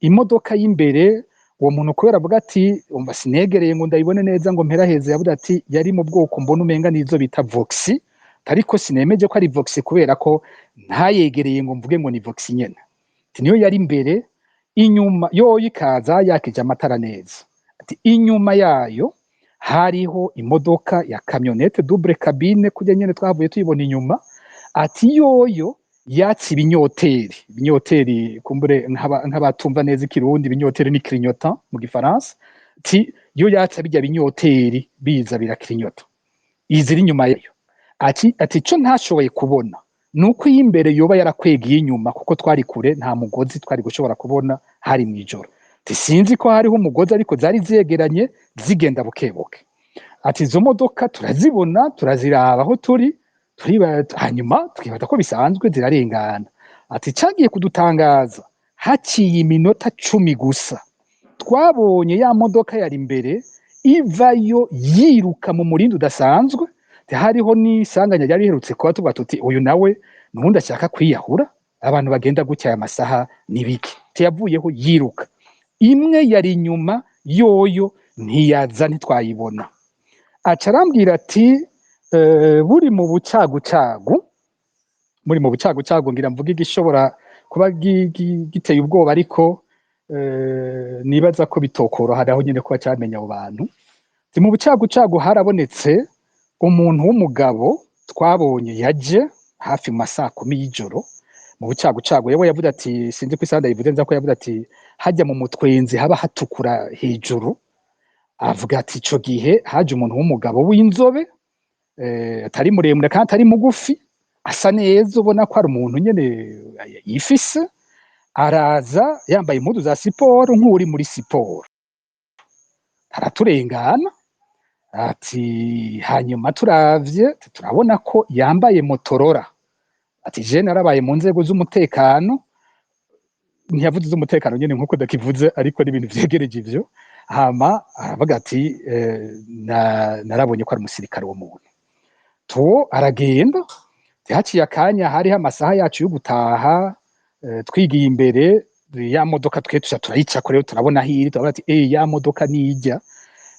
Imodoka y'imbere, uwo muntu kubera avuga ati umva sinegereye ngo ndayibone neza ngo mperaheze, yavuga ati yari mu bwoko mbona umenga nizo bita Voxy, ariko sinemeje ko ari Voxy kubera ko ntayegereye ngo mvuge ngo ni Voxy nyene. Ati niyo yari imbere, inyuma yoyo ikaza yakije amatara neza. Ati inyuma yayo hariho imodoka ya camionnette double cabine kurya nyene twavuye tuyibona inyuma. Ati yoyo yatse ibinyoteri, ibinyoteri kumbure nk'abatumva neza ikirundi, ibinyoteri ni clignotant mu gifaransa. Ati yo yatse bijya binyoteri biza biraklignota iziri inyuma yayo. Ati ico ntashoboye kubona nuko iy'imbere yoba yarakwegeye inyuma, kuko twari kure nta mugozi twari gushobora kubona, hari mw'ijoro. Ati sinzi ko hariho umugozi, ariko zari zegeranye zigenda bukebuke. Ati izo modoka turazibona, turaziraba aho turi, hanyuma twibaza ko bisanzwe, zirarengana. Ati cagiye kudutangaza haciye iminota 10 gusa twabonye ya modoka yari imbere ivayo yiruka mu murindi udasanzwe. Hariho n'isanganya ryari riherutse kuba, tuvuga tuti uyu nawe nubundi ashaka kwiyahura, abantu bagenda gutya aya masaha nibiki. Yavuyeho yiruka, imwe yari inyuma yoyo ntiyaza, ntitwayibona. Aca arambwira ati buri mu bucagucagu, muri mu bucagucagu ngira mvuge igishobora kuba giteye ubwoba, ariko nibaza ko bitokoroha aho nyene kuba camenya abo bantu. Mu bucagucagu harabonetse umuntu w'umugabo twabonye yaje hafi mu masaha 10 y'ijoro mu bucagucagu. Yewe yavuze ati sinzi ko isaha ndayivuze nza ko yavuze ati hajya mu mutwenzi haba hatukura hejuru. Avuga ati ico gihe haje umuntu w'umugabo w'inzobe, atari muremure kandi atari mugufi, asa neza, ubona ko ari umuntu nyene yifise. Araza yambaye impuzu za siporo nk'uri muri siporo, araturengana. Ati hanyuma turavye turabona ko yambaye Motorola. Ati je narabaye mu nzego z'umutekano, ntiyavuze z'umutekano nyene nkuko ndakivuze, ariko n'ibintu vyegereje ivyo. Hama aravuga ati narabonye ko ari umusirikare wo muntu to. Aragenda haciye akanya, hariho amasaha yacu yo gutaha, twigiye imbere ya modoka twe tuca turayicako rero, turabona aho iri, turabona ati ya modoka nijya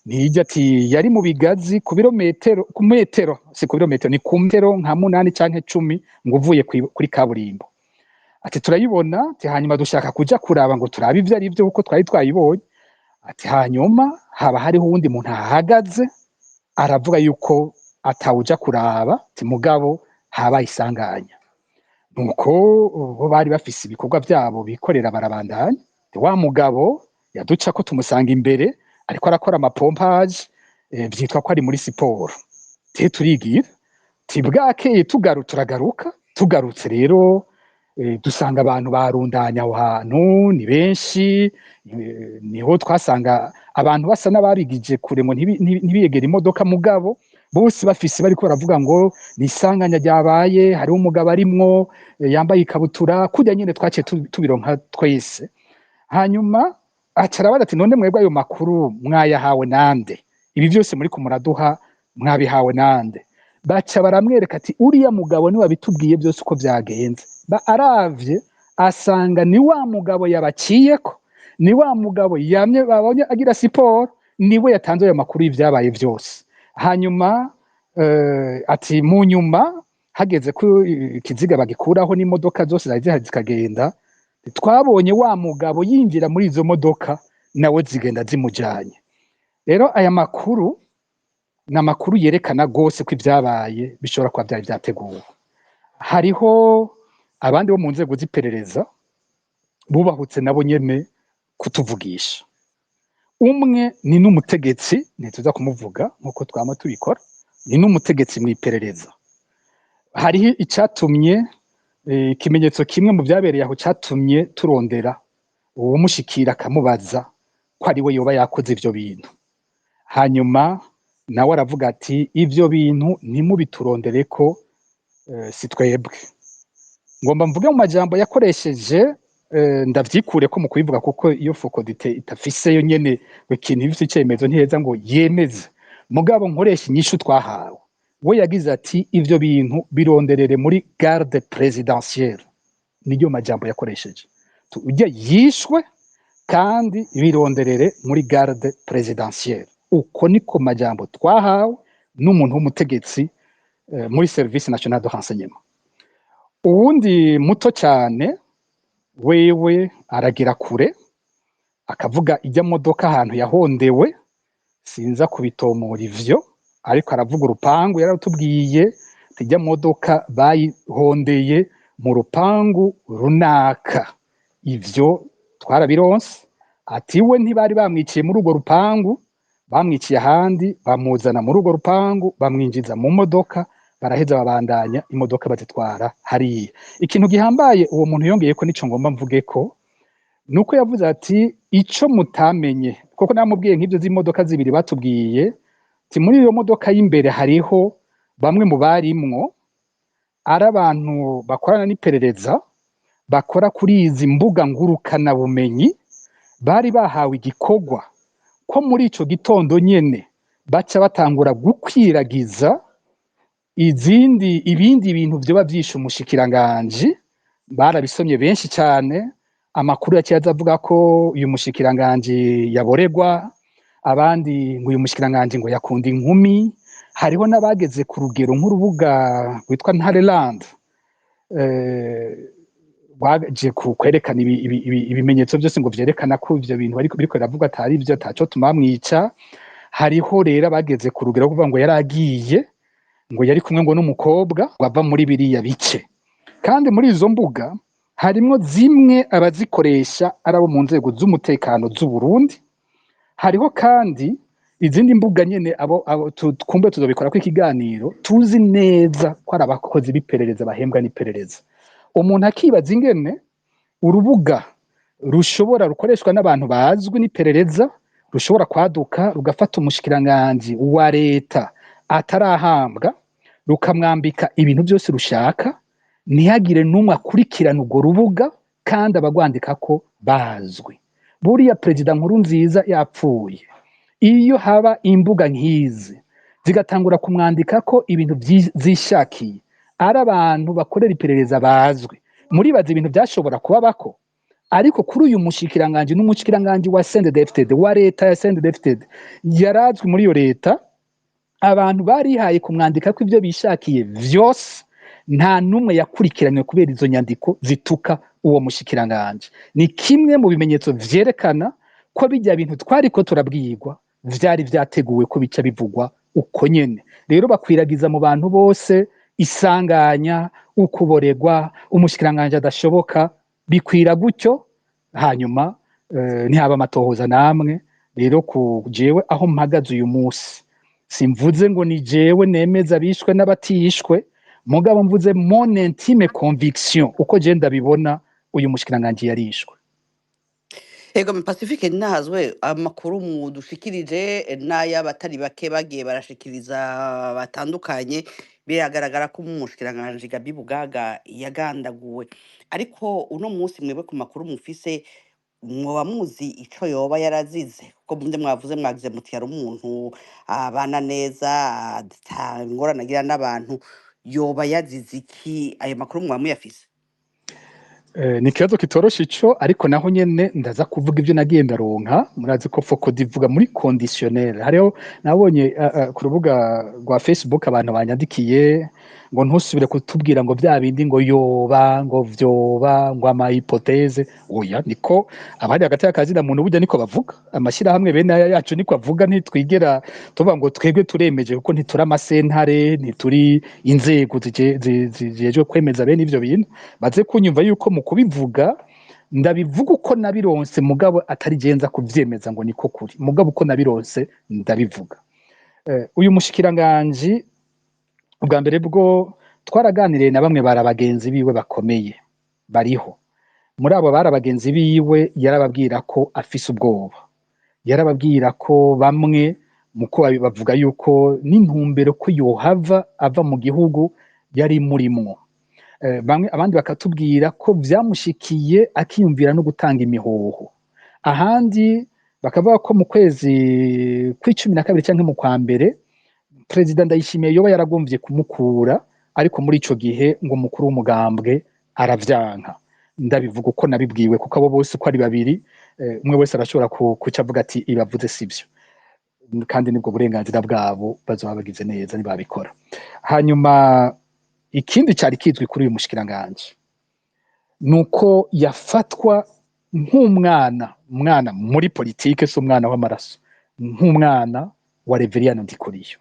nijya. Ati yari mu bigazi ku birometero, ku metero, si ku birometero, ni ku metero nka 8 canke 10 ngo uvuye kuri kaburimbo. Ati turayibona. Ati hanyuma dushaka kuja kuraba ngo turabe ivyo ari byo kuko twari twayibonye. Ati hanyuma haba hariho uwundi muntu ahagaze aravuga yuko atawuja kuraba, ati mugabo habaye isanganya. Nuko bo bari bafise ibikorwa vyabo bikorera barabandanya. Wa mugabo yaduca ko tumusanga imbere ariko arakora amapompage, vyitwa ko ari muri siporo. Te turigira tibwakeye turagaruka, tugarutse rero dusanga abantu barundanya aho hantu ni benshi. Niho twasanga abantu basa n'ababigije kure ngo ntibiyegere imodoka, mugabo bose bafise bariko baravuga ngo ni isanganya ryabaye, hariho umugabo arimwo yambaye ikabutura kurya nyene twaciye tubironka twese. Hanyuma aca arabaza ati none mwebwe ayo makuru mwayahawe nande? Ibi vyose muriko muraduha mwabihawe nande? Baca baramwereka ati uriya mugabo niwe wabitubwiye byose uko vyagenze. Ba aravye asanga ni wa mugabo yabaciyeko, ni wa mugabo yamye babonye agira siporo, niwe yatanze ayo makuru y'ivyabaye vyose. Hanyuma ati mu nyuma hageze ko ikiziga bagikuraho n'imodoka zose zari zihari zikagenda, twabonye wa mugabo yinjira muri izo modoka nawe zigenda zimujanye. Rero aya makuru ni amakuru yerekana gose ko ivyabaye bishobora kuba vyari vyateguwe. Hariho Abandi bo mu nzego z'iperereza bubahutse nabo nyene kutuvugisha. Umwe ni n'umutegetsi, ntituza kumuvuga nkuko twama tubikora, ni n'umutegetsi mw'iperereza. Hariho icatumye, ikimenyetso kimwe mu vyabereye aho catumye turondera uwumushikira akamubaza ko ari we yoba yakoze ivyo bintu. Hanyuma nawe aravuga ati: "Ivyo bintu ntimubiturondereko, si twebwe." Ngomba mvuge mu majambo yakoresheje, ndavyikureko mu kubivuga, kuko iyo FOCODE itafiseyo nyene ngo ikintu ifise icemezo ntiheza ngo yemeze. Mugabo nkoresha inyishu twahawe. We yagize ati: "Ivyo bintu bironderere muri garde présidentielle." Niryo majambo yakoresheje. Urya yishwe kandi bironderere muri garde présidentielle. Uko niko majambo twahawe n'umuntu w'umutegetsi muri Service national de renseignement. Uwundi muto cyane wewe aragira kure, akavuga ijya modoka ahantu yahondewe. Sinza kubitomora ivyo, ariko aravuga urupangu. Yaratubwiye ati: "Ijya modoka bayihondeye mu rupangu runaka." Ivyo twarabironse. Ati we ntibari bamwiciye muri urwo rupangu, bamwiciye ahandi, bamuzana muri urwo rupangu, bamwinjiza mu modoka, baraheza babandanya imodoka bazitwara hariya. Ikintu gihambaye uwo muntu yongeye ko, nico ngomba mvuge ko, nuko yavuze ati: "Ico mutamenye", kuko namubwiye nk'ivyo z'imodoka zibiri batubwiye, ati muri iyo modoka y'imbere hariho bamwe mu barimwo ari abantu bakorana n'iperereza, bakora kuri izi mbuga ngurukanabumenyi, bari bahawe igikorwa ko muri ico gitondo nyene baca batangura gukwiragiza izindi ibindi bintu vyoba vyishe umushikiranganji. Barabisomye benshi cyane, amakuru yaciye aza avuga ko uyu mushikiranganji yaboregwa, abandi ngo uyu mushikiranganji ngo yakunda inkumi. Hariho n'abageze ku rugero nk'urubuga rwitwa Ntareland, rwaje kwerekana ibimenyetso byose ngo vyerekana ko ivyo bintu ariko biriko biravuga atari ivyo, ataco tumamwica. Hariho rero abageze ku rugero rwo kuvuga ngo yaragiye, ngo yari kumwe ngo n'umukobwa ngo ava muri biriya bice. Kandi muri izo mbuga harimwo zimwe abazikoresha ari abo mu nzego z'umutekano z'u Burundi. Hariho kandi izindi mbuga nyene abo twumve tuzobikora ko ikiganiro, tuzi neza ko ari abakozi b'iperereza bahembwa n'iperereza. Umuntu akibaza ingene urubuga rushobora rukoreshwa n'abantu bazwi n'iperereza rushobora kwaduka rugafata umushikiranganji wa leta atarahambwa, rukamwambika ibintu byose rushaka, ntihagire n'umwe akurikirana urwo rubuga kandi abagwandika ko bazwi. Buriya Perezida Nkurunziza yapfuye, iyo haba imbuga nk'izi zigatangura kumwandika ko ibintu zishakiye, ari abantu bakorera iperereza bazwi, muribaza ibintu byashobora kubabako? Ariko kuri uyu mushikiranganji, n'umushikiranganji wa CNDD-FDD, wa leta ya CNDD-FDD, yarazwi muri iyo leta, abantu barihaye kumwandika ko ibyo bishakiye vyose, nta n'umwe yakurikiranywe kubera izo nyandiko zituka uwo mushikiranganji. Ni kimwe mu bimenyetso vyerekana ko bijya bintu twariko turabwirwa vyari vyateguwe ko bica bivugwa uko nyene. Rero bakwiragiza mu bantu bose isanganya, ukuboregwa, umushikiranganji adashoboka, bikwira gutyo. Hanyuma ntihaba amatohoza namwe. Rero ku jewe aho mpagaze uyu munsi, simvuze ngo ni jewe nemeza bishwe n'abatishwe, mugabo mvuze mon intime conviction, uko je ndabibona, uyu mushikiranganji yarishwe. Ego, Pacifique ntazwe amakuru mudushikirije n'ay'abatari bake bagiye barashikiriza batandukanye, biragaragara ko umushikiranganji Gabi Bugaga yagandaguwe. Ariko uno munsi mwebwe ku makuru mufise, mwoba muzi ico yoba yarazize? Kuko muvyo mwavuze, mwagize muti yari umuntu abana neza, ata ngorane agira n'abantu. Yoba yazize iki? Ayo makuru mwoba muyafise? Ni ikibazo kitoroshe ico, ariko naho nyene ndaza kuvuga ivyo nagiye ndaronka. Murazi ko FOCODE ivuga muri conditionnel. Hariho nabonye ku rubuga rwa Facebook abantu banyandikiye ngo ntusubire kutubwira ngo vya bindi, ngo yoba, ngo vyoba, ngo ama hypothèses. Oya, niko abari hagati y'akazina muntu burya niko bavuga. Amashyirahamwe bene aya yacu niko avuga. Ntitwigera tuvuga ngo twebwe turemeje, kuko ntituri amasentare, ntituri inzego zijejwe kwemeza bene ivyo bintu. Baze kunyumva yuko mu kubivuga ndabivuga uko nabironse, mugabo atari genza kuvyemeza ngo niko kuri, mugabo uko nabironse ndabivuga. Uyu mushikiranganji, ubwa mbere bwo twaraganiriye na bamwe bari abagenzi biwe bakomeye bariho. Muri abo bari abagenzi biwe, yarababwira ko afise ubwoba, yarababwira ko bamwe muko bavuga yuko n'intumbero ko yohava ava mu gihugu yari murimwo. Bamwe abandi bakatubwira ko vyamushikiye akiyumvira no gutanga imihoho. Ahandi bakavuga ko mu kwezi kw'12 canke mu kwa mbere, Perezida Ndayishimiye yoba yaragomvye kumukura, ariko muri ico gihe ngo umukuru w'umugambwe aravyanka. Ndabivuga uko nabibwiwe, kuko abo bose uko ari babiri, umwe wese arashobora kuca avuga ati ibavuze sivyo, kandi nibwo burenganzira bwabo, bazoba bagize neza nibabikora. Hanyuma ikindi cari kizwi kuri uyu mushikiranganji nuko yafatwa nk'umwana, umwana muri politike, si umwana w'amaraso, nk'umwana wa Reveriyano Ndikuriyo.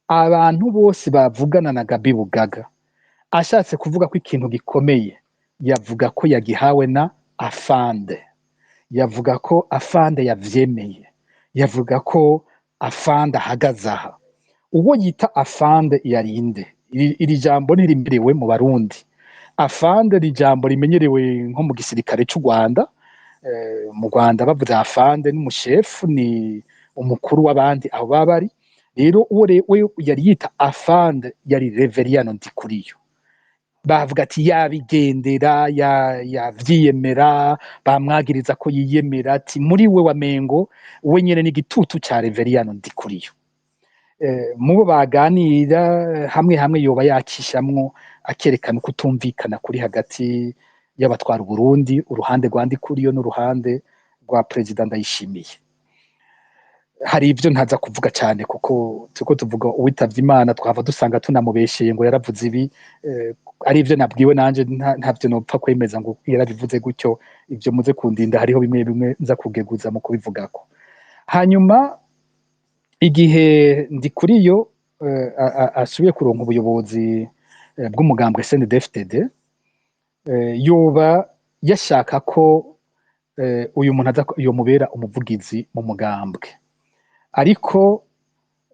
Abantu bose bavugana na Gabi Bugaga, ashatse kuvuga ko ikintu gikomeye, yavuga ko yagihawe na afande, yavuga ko afande yavyemeye, yavuga ko afande ahagaze aha. Uwo yita afande yarinde? Iri jambo ntirimerewe mu Barundi. Afande ni ijambo rimenyerewe nko mu gisirikare c'u Rwanda. Mu Rwanda bavuze afande n'umushefu, ni umukuru w'abandi aho baba bari. Rero uwo we yari yita afande yari Reveriyano Ndikuriyo. Bavuga ati yabigendera, yavyiyemera, bamwagiriza ko yiyemera, ati muri we wamengo we nyene n'igitutu ca Reveriyano Ndikuriyo. Mubo baganira hamwe hamwe yoba yacishamwo akerekana ukutumvikana kuri hagati y'abatwara Uburundi, uruhande rwa Ndikuriyo n'uruhande rwa Perezida Ndayishimiye. Hari ivyo ntaza kuvuga cyane, kuko turiko tuvuga uwitavye Imana, twava dusanga tunamubesheye ngo yaravuze ibi. Ari ivyo nabwiwe nanje, ntavyo nopfa kwemeza ngo yarabivuze gutyo. Ivyo muze kundinda, hariho bimwe bimwe nza kugeguza mu kubivugako. Hanyuma igihe Ndikuriyo asubiye kuronka ubuyobozi bw'umugambwe CNDD-FDD, yoba yashaka ko uyu muntu aza yomubera umuvugizi mu mugambwe, ariko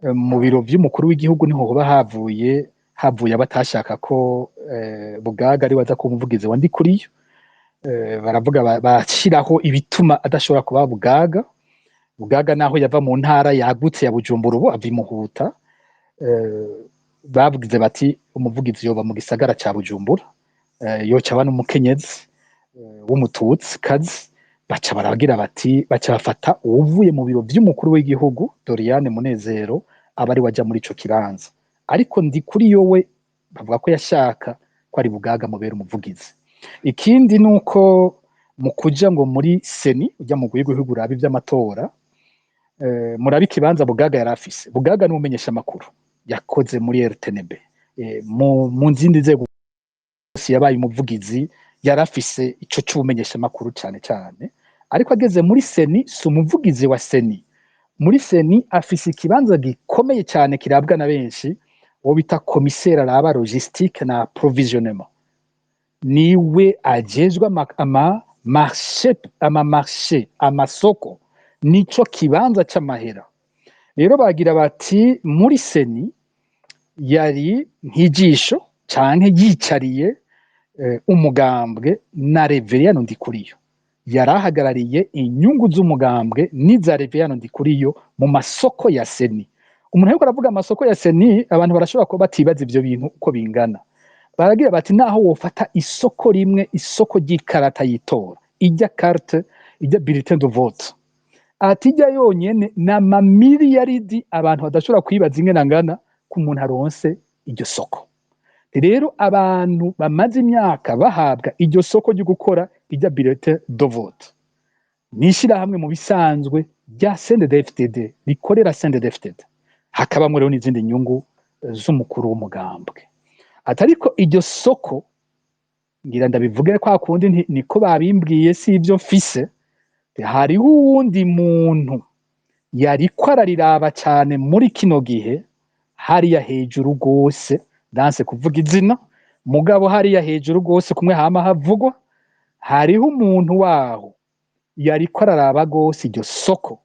mu biro vy'umukuru w'igihugu niho hoba havuye abatashaka ko Bugaga ari waza kuba umuvugizi wa Ndikuriyo. Baravuga bashiraho ibituma adashobora kuba Bugaga. Bugaga naho yava mu ntara yagutse ya Bujumbura, ubu ava i Muhuta. Bavuze bati umuvugizi yoba mu gisagara ca Bujumbura, yoca aba n'umukenyezi w'umututsi kazi. Baca baragira bati baca bafata uwuvuye mu biro vy'umukuru w'igihugu, Doriane Munezero, aba ari waja muri ico kibanza. Ariko Ndikuriyo we bavuga ko yashaka ko ari Bugaga mubera umuvugizi. Ikindi nuko mu kuja ngo muri CENI, uja mu gihugu uraba ivy'amatora, murabe ikibanza Bugaga yari afise. Bugaga ni umumenyesha makuru, yakoze muri RTNB, mu zindi nzego yabaye umuvugizi, yari afise ico c'ubumenyesha makuru cane cane. Ariko ageze muri CENI, si umuvugizi wa CENI. Muri CENI afise ikibanza gikomeye cyane kirabwa na benshi, uwo bita commissaire araba logistique na approvisionnement, niwe ajejwe ama marché, ama marché, amasoko, nico kibanza c'amahera. Rero bagira bati muri CENI yari nk'ijisho canke yicariye umugambwe na Reveriyano Ndikuriyo, yarahagarariye inyungu z'umugambwe n'iza Reveriyano Ndikuriyo mu masoko ya CENI. Umuntu ariko aravuga amasoko ya CENI, abantu barashobora kuba batibaza ivyo bintu uko bingana. Baragira bati naho wofata isoko rimwe, isoko ry'ikarata y'itora, ijya carte, ijya bulletin de vote, ati ijya yonyene ni amamiliyaridi abantu badashobora kwibaza ingene angana ku muntu aronse iryo soko. Rero abantu bamaze imyaka bahabwa iryo soko ryo gukora irya bulletin de vote ni ishirahamwe mu bisanzwe rya CNDD-FDD, rikorera CNDD-FDD, hakabamwo rero n'izindi nyungu z'umukuru w'umugambwe. Ati ariko iryo soko, ngira ndabivuge kwa kundi, niko babimbwiye, si ibyo mfise, hariho uwundi muntu yariko arariraba cyane muri kino gihe hariya hejuru rwose, danse kuvuga izina, mugabo hariya hejuru rwose kumwe hama havugwa, hariho umuntu waho yariko araraba rwose iryo soko,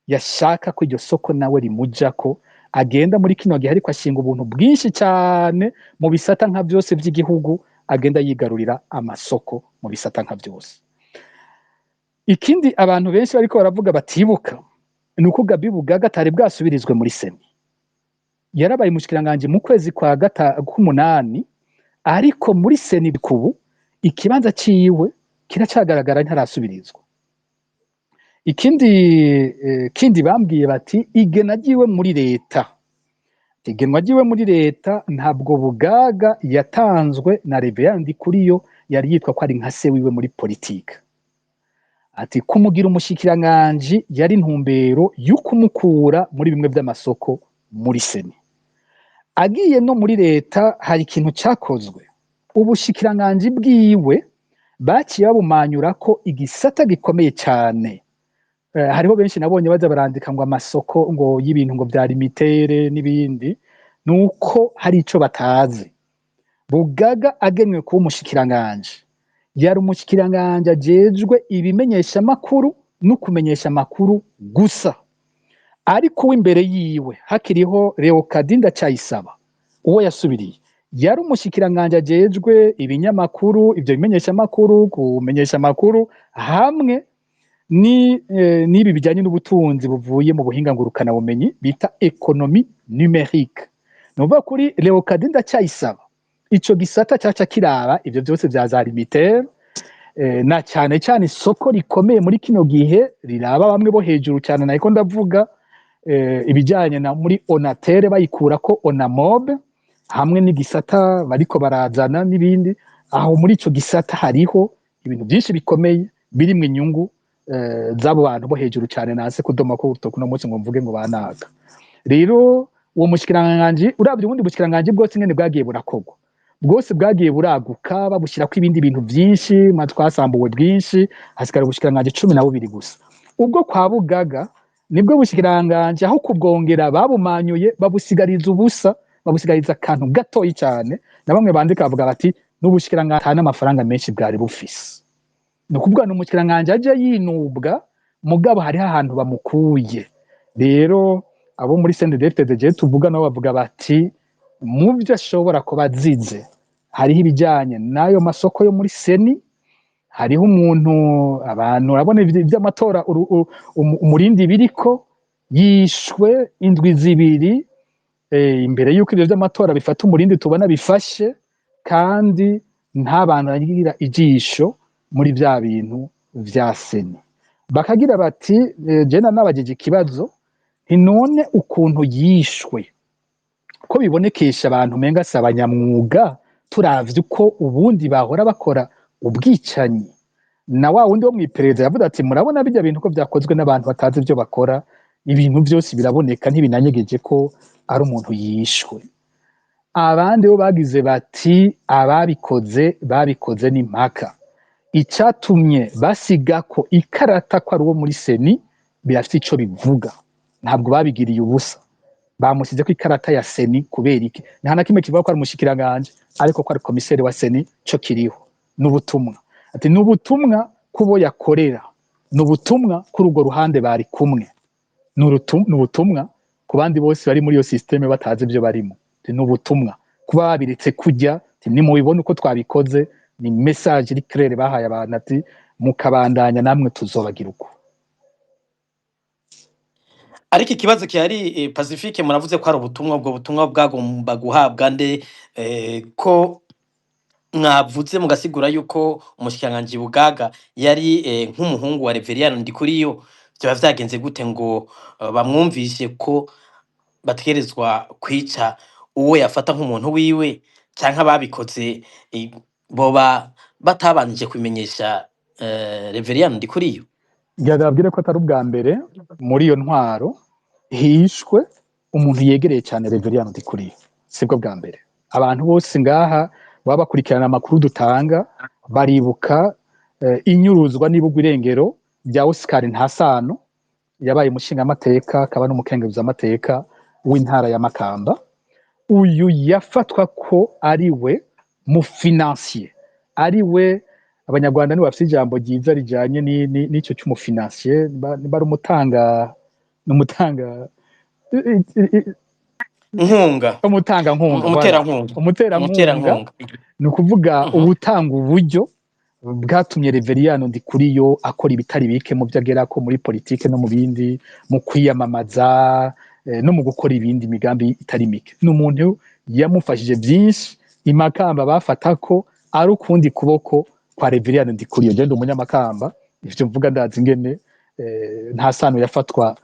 yashaka ko iryo soko nawe rimujako. Agenda muri kino gihe ariko ashinga ubuntu bwinshi cyane mu bisata nka byose by'igihugu, agenda yigarurira amasoko mu bisata nka byose. Ikindi abantu benshi bariko baravuga batibuka ni uko Gabi Bugaga atari bwasubirizwe muri CENI. Yarabaye umushikiranganji mu kwezi kwa k'umunani, ariko muri CENI kubu ikibanza ciwe kiracagaragara, ntarasubirizwa. Ikindi kindi bambwiye bati igena ryiwe muri leta, igenwa ryiwe muri leta, ntabwo Bugaga yatanzwe na Reverend Ndikuriyo yari yitwa ko ari nka se wiwe muri politike. Ati kumugira umushikiranganji yari intumbero yo kumukura muri bimwe by'amasoko muri CENI. Agiye no muri leta hari ikintu cyakozwe: ubushikiranganji bwiwe baciye babumanyura ko igisata gikomeye cyane. Hariho benshi nabonye baza barandika ngo amasoko ngo y'ibintu ngo vya limitere n'ibindi, nuko hari ico batazi. Bugaga agenwe kuba umushikiranganji, yari umushikiranganji ajejwe ibimenyesha makuru no kumenyesha amakuru gusa. Ariko uw'imbere yiwe hakiriho Leokadi Ndacayisaba, uwo yasubiriye, yari umushikiranganji ajejwe ibinyamakuru, ivyo bimenyesha makuru, kumenyesha amakuru, hamwe ni n'ibi bijyanye n'ubutunzi buvuye mu buhinga ngurukana bumenyi bita économie numérique. Ni ukuvuga kuri Leokadi Ndacayisaba ico gisata caca kiraba ivyo byose vya za limitere, na cyane cyane isoko rikomeye muri kino gihe riraba bamwe bo hejuru cyane, nariko ndavuga ibijyanye na muri Onatel bayikura ko Onamob, hamwe n'igisata bariko barazana n'ibindi. Aho muri ico gisata hariho ibintu byinshi bikomeye birimwo inyungu z'abo bantu bo hejuru cyane, nase kudoma ko urutoki uno munsi ngo mvuge ngo banaka. Rero uwo mushikiranganji, uravye ubundi bushikiranganji bwose ingene bwagiye burakorwa, bwose bwagiye buraguka, babushyirako ibindi bintu byinshi, mwa twasambuwe bwinshi, hasigara ubushikiranganji 12 gusa. Ubwo kwa Bugaga nibwo bushikiranganji aho kubwongera babumanyuye, babusigariza ubusa, babusigariza akantu gatoyi cyane. Na bamwe bandika bavuga bati n'ubushikiranganji ata n'amafaranga menshi bwari bufise. Ni ukuvuga ni umushikiranganji aje yinubwa, mugabo hariho ahantu bamukuye. Rero abo muri CNDD-FDD tuvuga nabo bavuga bati mu byo ashobora kuba azize hariho ibijyanye n'ayo masoko yo muri CENI, hariho umuntu abantu urabona iby'amatora umurindi biriko yishwe indwi 2 imbere y'uko ibyo by'amatora bifata umurindi tubona bifashe, kandi nta bantu bagira ijisho muri bya bintu vya CENI. Bakagira bati jena nabajije ikibazo nti none ukuntu yishwe ko bibonekesha abantu umenga si abanyamwuga, turavye uko ubundi bahora bakora ubwicanyi? Na wa wundi wo mw'iperereza yavuze ati murabona bijya bintu ko vyakozwe n'abantu batazi ivyo bakora, ibintu vyose biraboneka, ntibinanyegeje ko ari umuntu yishwe. Abandi bo bagize bati ababikoze babikoze n'impaka, icatumye basiga ko ikarata ko ari uwo muri CENI birafite ico bivuga, ntabwo babigiriye ubusa. Bamusize ko ikarata ya CENI kubera iki? Nta na kimwe kivuga ko ari umushikiranganje, ariko ko ari komiseri wa CENI co kiriho. N'ubutumwa, ati n'ubutumwa kubo yakorera, n'ubutumwa kuri urwo ruhande bari kumwe, n'ubutumwa ku bandi bose bari muri iyo système batazi ibyo barimo. Ati n'ubutumwa kuba babiretse kujya, ati nimubibona uko twabikoze, ni message iri claire bahaye abantu, ati mukabandanya namwe tuzobagira uko. Ariko ikibazo gihari, Pacifique, muravuze ko hari ubutumwa, ubwo butumwa bwagomba guhabwa nde, ko mwavuze mugasigura yuko umushikiranganji Bugaga yari nk'umuhungu wa Reveriyano Ndikuriyo? Vyoba vyagenze gute ngo bamwumvishe ko bategerezwa kwica uwo yafata nk'umuntu wiwe? Canke ababikoze boba batabanjije kubimenyesha Reveriyani Ndikuriyo? Ngira ndababwire ko atari ubwa mbere muri iyo ntwaro hishwe umuntu yegereye cyane Reveriyani Ndikuriyo. Sibwo bwa mbere. Abantu bose ngaha baba bakurikirana amakuru dutanga baribuka inyuruzwa n'ibugwa irengero rya Oscar Ntasano, yabaye umushingamateka akaba n'umukenguzamateka w'intara ya Makamba. Uyu yafatwa ko ari we mu financier, ari we, Abanyarwanda nibo bafite ijambo ryiza rijanye n'ico c'umu financier, niba ari umutanga Nkunga. Umutanga nkunga, voilà. Umuterankunga. Umuterankunga. Umuterankunga. Ni ukuvuga ubutanga uburyo bwatumye Reveriyano Ndikuriyo akora ibitari bike mu byo agerako muri politike no mu bindi, mu kwiyamamaza no mu gukora ibindi migambi itari mike. Ni umuntu yamufashije byinshi. Imakamba bafata ko ari ukundi kuboko kwa Reveriyano Ndikuriyo. Je ndi umunyamakamba, ivyo mvuga ndazi ingene nta sano yafatwa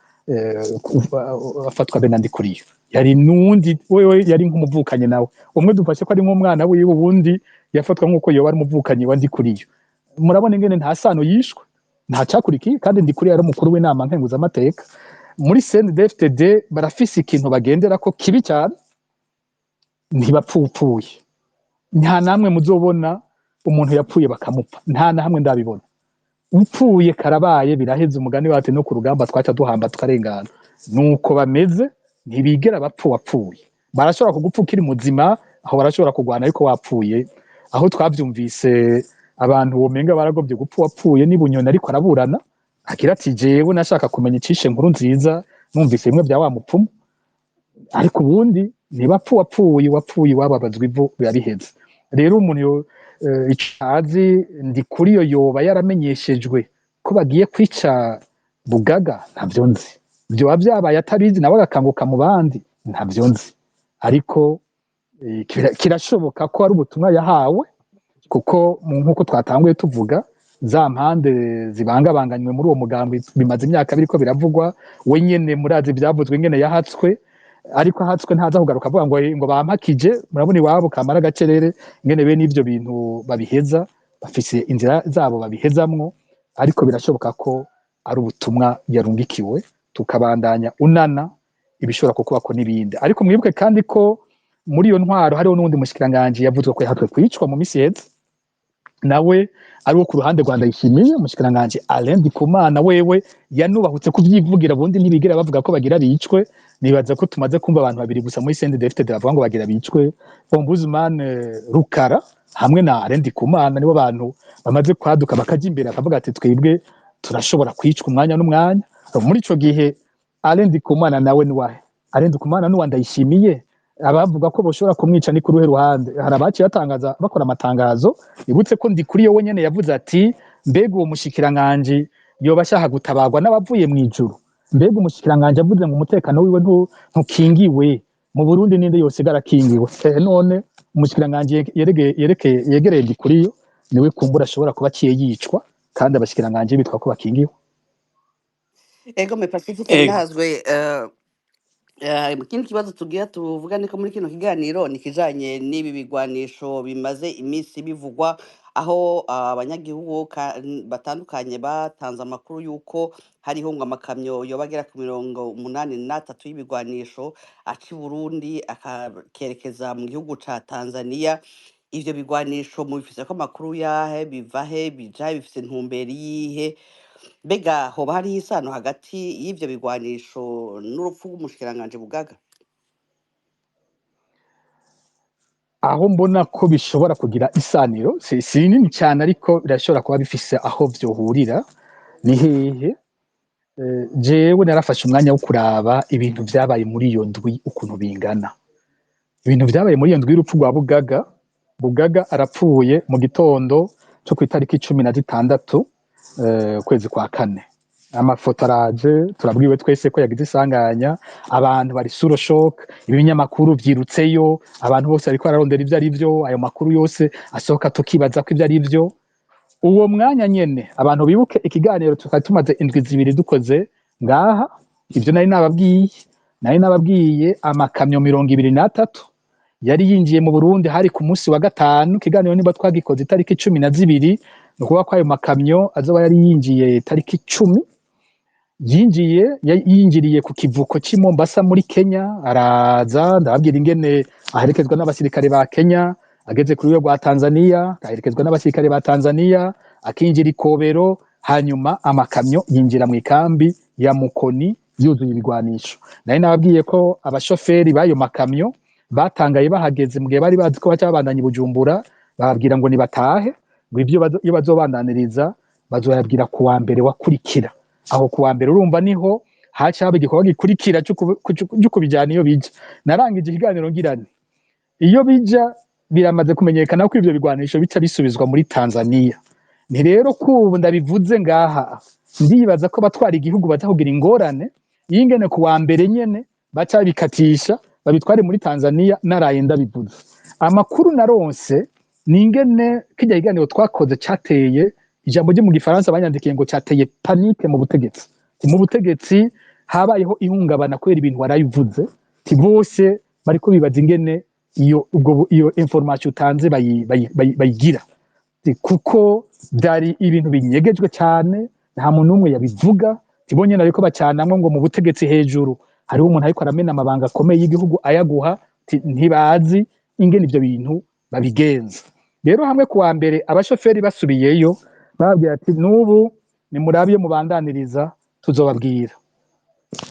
afatwa be na Ndikuriyo. Yari nundi wewe yari nk'umuvukanyi nawe, umwe dufashe ko ari nk'umwana wiwe, uwundi yafatwa nk'uko yoba ari umuvukanyi wa Ndikuriyo. Murabona ingene nta sano yishwe, nta cakurikiye, kandi Ndikuriyo yari umukuru w'inama nkenguzamateka. Muri CNDD-FDD barafise ikintu bagendera ko kibi cyane: ntibapfupfuye. Nta namwe muzobona umuntu yapfuye bakamupfa, nta na hamwe ndabibona. Upfuye karabaye, biraheze. Umugani wacu no ku rugamba twaca duhamba tukarengana. Nuko bameze, ntibigera bapfa wapfuye. Barashobora kugupfa ukiri muzima, aho barashobora kurwana, ariko wapfuye, aho twavyumvise abantu womenga baragobye gupfa wapfuye ni Bunyoni, ariko araburana agira ati: "Jewe nashaka kumenya icishe Nkuru Nziza, numvise bimwe bya wa mupfumu." Ariko ubundi ntibapfa wapfuye, wapfuye wababazwa ivu, biba biheze. Rero umuntu ico azi, Ndikuriyo yoba yaramenyeshejwe ko bagiye kwica Bugaga, ntavyo nzi. Vyoba vyabaye atabizi nawe agakanguka mu bandi, ntavyo nzi. Ariko kirashoboka ko ari ubutumwa yahawe, kuko nk'uko twatanguye tuvuga, za mpande zibangabanganywe muri uwo mugambi bimaze imyaka biriko biravugwa. We nyene murazi ivyavuzwe ingene yahatswe, ariko ahatswe ntaza kugaruka avuga ngo bampakije. Murabona iwabo kamara agacerere ingene bene ivyo bintu babiheza, bafise inzira zabo babihezamwo. Ariko birashoboka ko ari ubutumwa yarungikiwe, tukabandanya unana ibishobora kukubako n'ibindi. Ariko mwibuke kandi ko muri iyo ntwaro hariho n'uwundi mushikiranganji yavuzwe ko yahatwe kwicwa mu misi iheze, nawe ari wo ku ruhande rwa Ndayishimiye, umushikiranganji Alain Ndikumana. Wewe yanubahutse kuvyivugira, bundi ntibigera bavuga ko bagira bicwe. Nibaza ko tumaze kumva abantu babiri gusa muri CNDD-FDD bavuga ngo bagira bicwe: Ombudsman Rukara hamwe na Alain Ndikumana. Nibo bantu bamaze kwaduka bakaja imbere bakavuga ati: "Twebwe turashobora kwicwa umwanya n'umwanya." Muri ico gihe Alain Ndikumana nawe ni wahe? Alain Ndikumana n'uwa Ndayishimiye. Abavuga ko boshobora kumwica ni kuruhe ruhande? Hari abaciye batangaza, bakora amatangazo. Ibutse ko Ndikuriyo we nyene yavuze ati: "Mbega uwo mushikiranganji yoba ashaka gutabarwa n'abavuye mu ijuru? Mbega umushikiranganji avuze ngo umutekano wiwe ntukingiwe mu Burundi, ninde yosigara akingiwe?" None umushikiranganji yegereye Ndikuriyo niwe kumbura ashobora kuba aciye yicwa, kandi abashikiranganji bitwa ko bakingiwe. Ego me Pacifique. Nahazwe ikindi kibazo tugira tuvugane ko muri kino kiganiro ni ikijanye n'ibi bigwanisho bimaze iminsi bivugwa, aho abanyagihugu batandukanye batanze amakuru y'uko hariho ngo amakamyo yoba agera ku 83 y'ibigwanisho aca i Burundi akerekeza mu gihugu ca Tanzania. Ivyo bigwanisho mubifise ko amakuru yahe? Biva he, bija he, bifise intumbero yihe? Mbega hoba hariho isano hagati y'ivyo bigwanisho n'urupfu rw'umushikiranganji Bugaga? Aho mbona ko bishobora kugira isaniro si nini cyane, ariko birashobora kuba bifise aho vyohurira. Ni hehe? Jewe narafashe umwanya wo kuraba ibintu vyabaye muri iyo ndwi ukuntu bingana. Ibintu vyabaye muri iyo ndwi y'urupfu rwa Bugaga. Bugaga arapfuye mu gitondo cyo ku itariki 16 ukwezi kwa kane. Amafoto araje, turabwiwe twese ko yagize isanganya, abantu bari sous le choc, ibinyamakuru vyirutseyo, abantu bose bariko bararondera ivyo ari vyo. Ayo makuru yose asohoka tukibaza ko ivyo ari vyo. Uwo mwanya nyene, abantu bibuke ikiganiro tukaba tumaze indwi 2 dukoze ngaha, ivyo nari nababwiye amakamyo 23. Yari yinjiye mu Burundi hari ku munsi wa gatanu. Ikiganiro niba twagikoze itariki 12, ni ukuvuga ko ayo makamyo azoba yari yinjiye itariki 10. Yinjiye, yinjiriye ku kivuko c'i Mombasa muri Kenya, araza, ndababwira ingene aherekezwa n'abasirikare ba Kenya, ageze kuri rwego rwa Tanzania aherekezwa n'abasirikare ba Tanzania, akinjira ikobero, hanyuma amakamyo yinjira mu ikambi ya Mukoni yuzuye ibigwanisho. Nari nababwiye ko abashoferi b'ayo makamyo batangaye bahageze, mu gihe bari bazi ko baca babandanya i Bujumbura, bababwira ngo nibatahe, ngo ivyo iyo bazobandaniriza bazoyabwira ku wa mbere wakurikira. Aho ku wa mbere urumva niho haca haba igikorwa gikurikira co kubijana iyo bija. Narangije ikiganiro ngira nti iyo bija biramaze kumenyekana ko ivyo bigwanisho bica bisubizwa muri Tanzania. Nti rero kubu ndabivuze ngaha, ndibaza ko batwara igihugu baza kugira ingorane y'ingene ku wa mbere nyene baca babikatisha babitware muri Tanzania. Naraye ndabivuze. Amakuru naronse ni ingene kirya kiganiro twakoze cateye, ijambo ryo mu gifaransa banyandikiye ngo cateye panique mu butegetsi. Mu butegetsi habayeho ihungabana kubera ibintu warabivuze, ti bose bariko bibaza ingene iyo ubwo iyo information utanze bayigira. Kuko byari ibintu binyegejwe cyane, nta muntu n'umwe yabivuga. Tibonye ariko bacanamwo ngo mu butegetsi hejuru hariho umuntu ariko aramena amabanga akomeye y'igihugu ayaguha, ntibazi ingene ivyo bintu babigenza. Rero hamwe kuwa mbere abashoferi basubiyeyo, bababwira ati n'ubu nimurabe iyo mubandaniriza, tuzobabwira.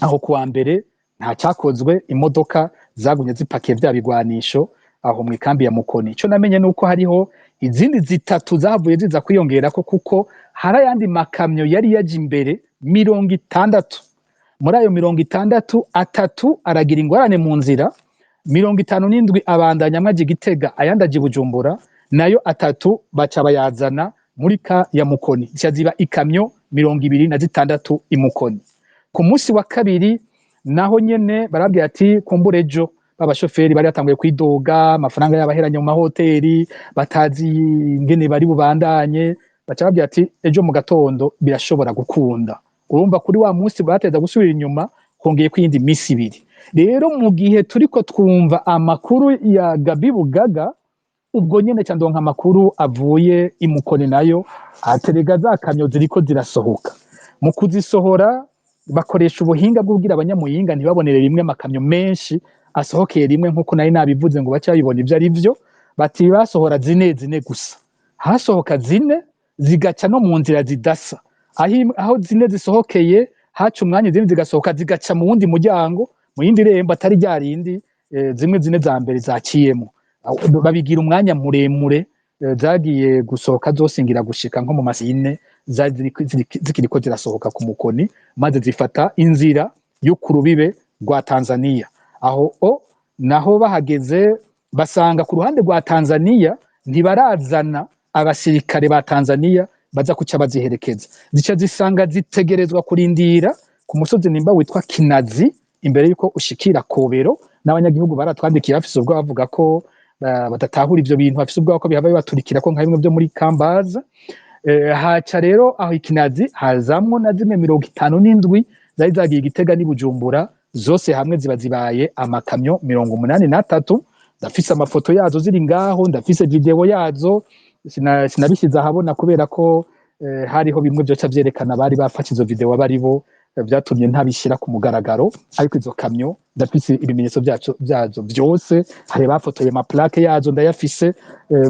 Aho kuwa mbere nta cyakozwe, imodoka zagumye zipakiye vya bigwanisho aho mu ikambi ya Mukoni. Ico namenye nuko hariho izindi zitatu zahavuye ziza kwiyongerako, kuko hari ayandi makamyo yari yaje imbere 60. Muri ayo 60, atatu aragira ingorane mu nzira, 57 abandanya, amwe aja i Gitega ayandi aja i Bujumbura, nayo atatu baca bayazana muri camp ya Mukoni, zica ziba ikamyo 26 i Mukoni. Ku munsi wa kabiri naho nyene barabwira ati kumbura ejo. B'abashoferi bari batanguye kwidoga, amafaranga y'abaheranye mu mahoteli, batazi ingene bari bubandanye, baca babwira ati ejo mu gatondo birashobora gukunda. Urumva kuri wa munsi bateza gusubira inyuma hongeye kwiyindi misi ibiri. Rero mu gihe turiko twumva amakuru ya Gabi Bugaga, ubwo nyene ca ndonka amakuru avuye i Mukoni nayo aterega za kamyo ziriko zirasohoka. Mu kuzisohora bakoresha ubuhinga bwo kugira abanyamuyinga ntibabonere rimwe amakamyo menshi asohokeye rimwe, nkuko nari nabivuze, ngo bace babibona ivyo ari vyo. Bati basohora zine zine gusa, hasohoka zine zigaca no mu nzira zidasa. Aho zine zisohokeye haca umwanya izindi zigasohoka, zigaca mu wundi muryango, mu yindi rembo atari rya rindi zimwe zine za mbere zaciyemo. Babigira umwanya muremure, zagiye gusohoka zose ngira gushika nko mu masine zari zikiriko zirasohoka ku Mukoni, maze zifata inzira yo ku rubibe rwa Tanzania. Aho o naho bahageze basanga ku ruhande rwa Tanzania ntibarazana abasirikare ba Tanzania baza kuca baziherekeza, zica zisanga zitegerezwa kurindira ku musozi nimba witwa Kinazi imbere yuko ushikira Kobero. N'abanyagihugu baratwandikiye bafise ubwoba, bavuga ko badatahura ivyo bintu, bafise ubwoba ko bihava bibaturikira ko nka bimwe vyo muri Kambaza. Haca rero aho ikinazi hazamwo na zimwe 57 zari zagiye Igitega n'i Bujumbura, zose hamwe ziba zibaye amakamyo 83. Ndafise amafoto yazo ziri ngaho, ndafise video yazo, sinabishyize ahabona kubera ko hariho bimwe vyoca vyerekana bari bafashe izo video abari bo, vyatumye ntabishyira ku mugaragaro. Ariko izo kamyo ndafise ibimenyetso byaco byazo byose, hari bafotoye amaplaque yazo, ndayafise.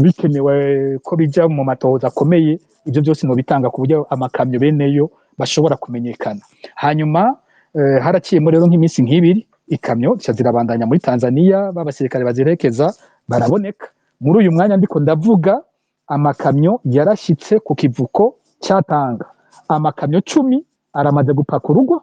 Bikenewe ko bija mu matohoza akomeye, ibyo byose nobitanga ku buryo amakamyo beneyo bashobora kumenyekana. Hanyuma haraciyemo rero nk'iminsi nk'ibiri, ikamyo zica zirabandanya muri Tanzania, b'abasirikare bazirekeza baraboneka. Muri uyu mwanya ndiko ndavuga, amakamyo yarashitse ku kivuko ca Tanga, amakamyo 10 aramaze gupakururwa,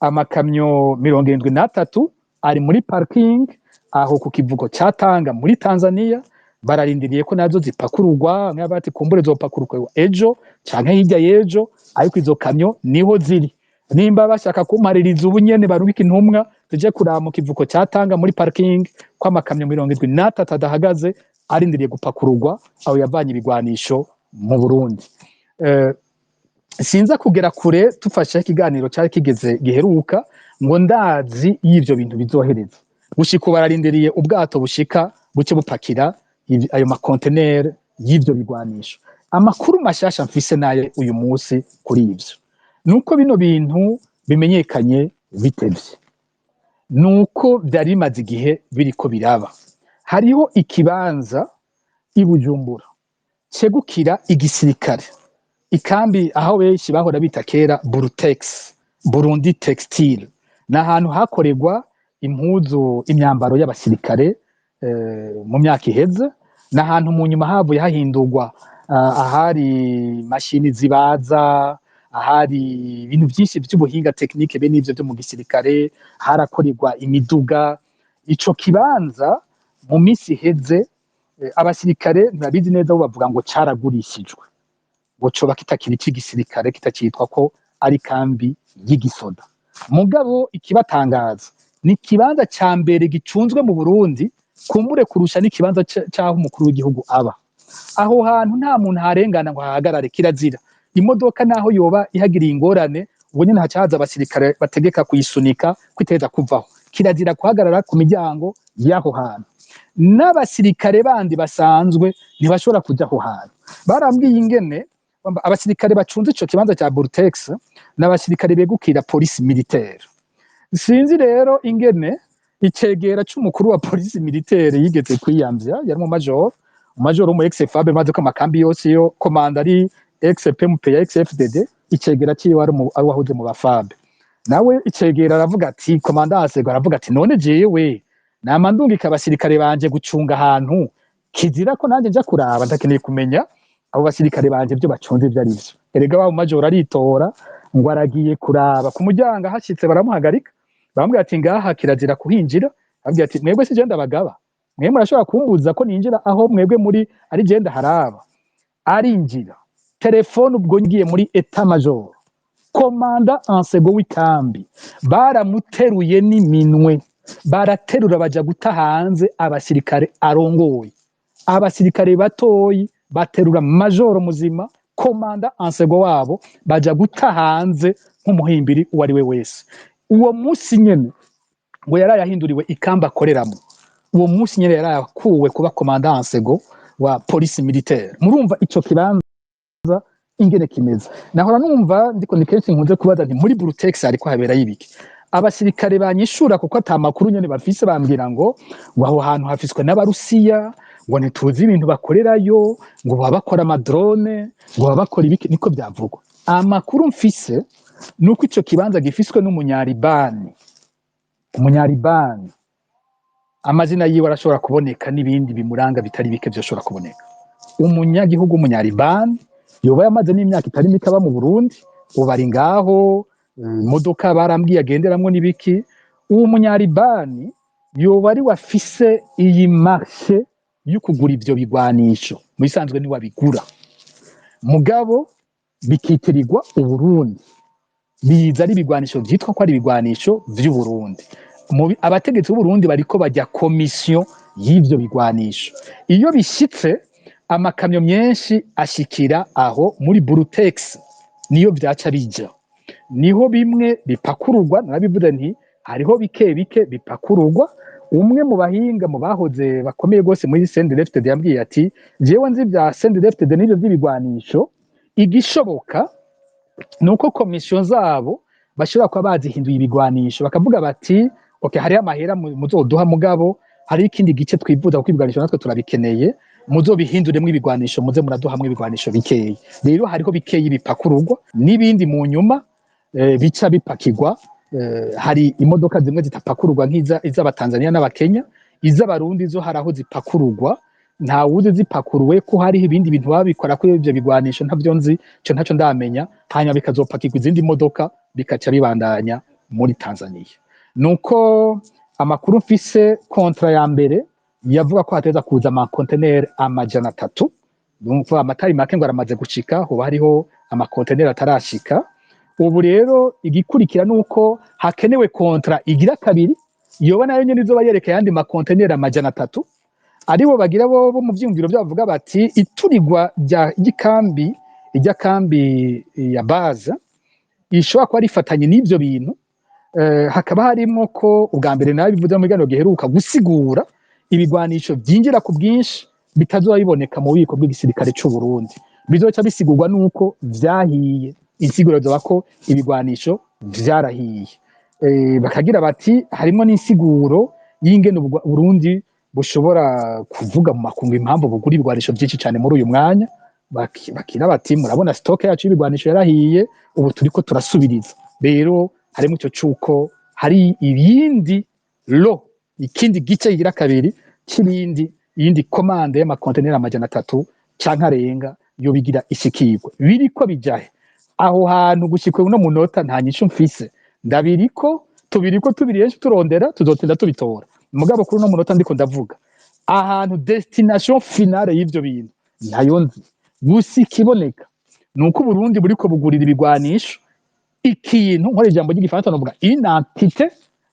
amakamyo 73 ari muri parking aho ku kivuko ca Tanga muri Tanzania, bararindiriye ko nazo zipakururwa. Bamwe bati kumbure zopakururwa ejo canke hirya y'ejo, ariko izo kamyo niho ziri. Nimba bashaka kumpaririza ubu nyene, barubika intumwa tuje kuraba mu kivuko ca Tanga muri parking ko amakamyo 73 adahagaze arindiriye gupakururwa, aho yavanye ibigwanisho mu Burundi. Sinza kugera kure, tufashe ikiganiro cyari kigeze giheruka ngo ndazi y'ivyo bintu bizohereza gushika ubu bararindiriye ubwato bushika buce bupakira ayo makonteneri y'ivyo bigwanisho. Amakuru mashasha mfise nayo uyu munsi kuri ivyo nuko bino bintu bimenyekanye bitevye, nuko vyari bimaze igihe biriko biraba. Hariho ikibanza i Bujumbura cegukira igisirikare, ikambi aho benshi bahora bita kera Burutex, Burundi Textile. Ni ahantu hakorerwa impuzu, imyambaro y'abasirikare mu myaka iheze. Ni ahantu mu nyuma havuye hahindurwa ahari mashini zibaza, ahari ibintu byinshi by'ubuhinga technique be n'ivyo byo mu gisirikare, harakorerwa imiduga. Ico kibanza mu minsi iheze abasirikare ntibabizi neza, bo bavuga ngo caragurishijwe, ngo coba kitakiri ic'igisirikare, kitakitwa ko ari kambi y'igisoda. Mugabo ikibatangaza ni ikibanza ca mbere gicunzwe mu Burundi, kumbure kurusha n'ikibanza c'aho umukuru w'igihugu aba. Aho hantu nta muntu aharengana ngo ahahagarare, kirazira. Imodoka naho yoba ihagiriye ingorane, ubwo nyene haca haza abasirikare bategeka kuyisunika kwiteza kuvaho. Kirazira guhagarara ku miryango y'aho hantu. N'abasirikare bandi basanzwe ntibashobora kuja aho hantu. Barambwiye ingene abasirikare bacunze ico kibanza ca Burtex n'abasirikare begukira police militaire. Sinzi rero ingene icegera c'umukuru wa police militaire yigeze kwiyamvya, yari mu major, umajor wo mu ex-FAB, maze ko amakambi yose yo commandant ari ex-PMP ya ex-FDD, icegera ciwe ari wahoze mu ba FAB. Nawe icegera aravuga ati, commandant Asego aravuga ati: "None jewe nama ndungika abasirikare banje gucunga ahantu kizira ko nanjye nja kuraba? Ndakeneye kumenya abo basirikare banje ibyo bacunze ibyo ari byo." Erega wa major aritora ngo aragiye kuraba ku muryango, ahashitse baramuhagarika, baramubwira ati: "Ngaha kirazira kuhinjira." Ababwira ati: "Mwebwe si je ndabagaba, mwe murashobora kumbuza ko ninjira aho mwebwe muri ari je ndaharaba?" Arinjira, telefone ubwo ngiye muri état major, commandant en second w'ikambi baramuteruye n'iminwe, baraterura baja guta hanze abasirikare arongoye, abasirikare batoyi baterura majoro muzima, commandant en second wabo, baja guta hanze nk'umuhimbiri uwo ari we wese. Uwo munsi nyene ngo yaraye ahinduriwe ikamba akoreramo. Uwo munsi nyene yaraye akuwe kuba commandant en second wa police militaire. Murumva ico kibanza ingene kimeze. Nahora numva ndiko ni kenshi nkunze kubaza nti: "Muri Brutex hariko haberayo ibiki?" Abasirikare banyishura, kuko ata makuru nyene bafise, bambwira ngo aho hantu hafiswe n'Abarusiya, ngo ntituzi ibintu bakorerayo, ngo baba bakora ama drone, ngo baba bakora ibiki, niko byavugwa. Amakuru mfise nuko ico kibanza gifiswe n'umunyaribani. Umunyaribani, amazina yiwe arashobora kuboneka n'ibindi bimuranga bitari bike vyoshobora kuboneka. Umunyagihugu w'umunyaribani yoba yamaze n'imyaka itari mike aba mu Burundi, ubu ari ngaho, imodoka barambwiye agenderamwo n'ibiki. Uwo munyaribani yoba ari wafise iyi marché yo kugura ivyo bigwanisho. Mu bisanzwe ni wabigura, mugabo bikitirirwa Uburundi, biza ari ibigwanisho vyitwa ko ari ibigwanisho vy'Uburundi. Abategetsi b'Uburundi bariko bajya komisiyo y'ivyo bigwanisho. Iyo bishitse, amakamyo menshi ashikira aho muri Burutex, niyo vyaca bija, niho bimwe bipakururwa. Narabivuze nti hariho bike bike bipakururwa. Umwe mu bahinga mu bahoze bakomeye rwose muri CNDD-FDD yambwiye ati: "Jewe nzi bya CNDD-FDD n'ivyo vy'ibigwanisho, igishoboka nuko komisiyo zabo bashobora kuba bazihinduye ibigwanisho, bakavuga bati: 'Okay, hariho amahera muzoduha, mugabo hariho ikindi gice twifuza, kuko ibigwanisho natwe turabikeneye, muzobihinduremwo ibigwanisho, muze muraduhamwo ibigwanisho bikeyi.'" Rero hariho bikeyi bipakururwa n'ibindi mu nyuma bica bipakirwa. Hari imodoka zimwe zitapakururwa nk'iza iz'Abatanzania n'Abakenya. Iz'Abarundi zo hari aho zipakururwa, ntawuzi zipakuruwe ko hariho ibindi bintu baba bikora kuri ivyo bigwanisho, ntavyo nzi, ico ntaco ndamenya. Hanyuma bikazopakirwa izindi modoka, bikaca bibandanya muri Tanzania. Nuko amakuru mfise, contrat ya mbere yavuga ko hateza kuza amakonteneri 300. Numva amatari make ngo aramaze gushika, hoba hariho amakonteneri atarashika. Ubu rero igikurikira nuko hakenewe contrat igira kabiri, yoba nayo nyene izoba yereka ayandi makonteneri 300, aribo bagira bo mu vyiyumviro vyabo bavuga bati iturirwa rya ry'ikambi, irya kambi ya base ishobora kuba rifatanye n'ivyo bintu. Hakaba harimwo ko ubwa mbere nawe bivuze mu biganiro giheruka gusigura. Ibigwanisho vyinjira ku bwinshi bitazoba biboneka mu bubiko bw'igisirikare c'u Burundi, bizoca bisigurwa nuko vyahiye. Insiguro zoba ko ibigwanisho vyarahiye. Bakagira bati harimo n'insiguro y'ingene Burundi bushobora kuvuga mu makungu impamvu bugura ibigwanisho vyinshi cane muri uyu mwanya. Bakira bati: "Murabona, stock yacu y'ibigwanisho yarahiye, ubu turiko turasubiriza." Rero harimo ico cuko hari ibindi lot, ikindi gice kigira kabiri c'ibindi, iyindi commande y'amakonteneri 300 canke arenga yo bigira ishikirwe. Biriko bijahe aho hantu gushika uno munota nta nyishu mfise. Ndabiriko, tubiriko, tubiri henshi turondera, tuzotinda tubitora. Mugabo kuri uno munota ndiko ndavuga, ahantu destination finale y'ivyo bintu ntayo nzi. Gusa ikiboneka ni uko Uburundi buriko bugurira ibigwanisho ikintu, nkora ijambo ry'igifaransa novuga une entité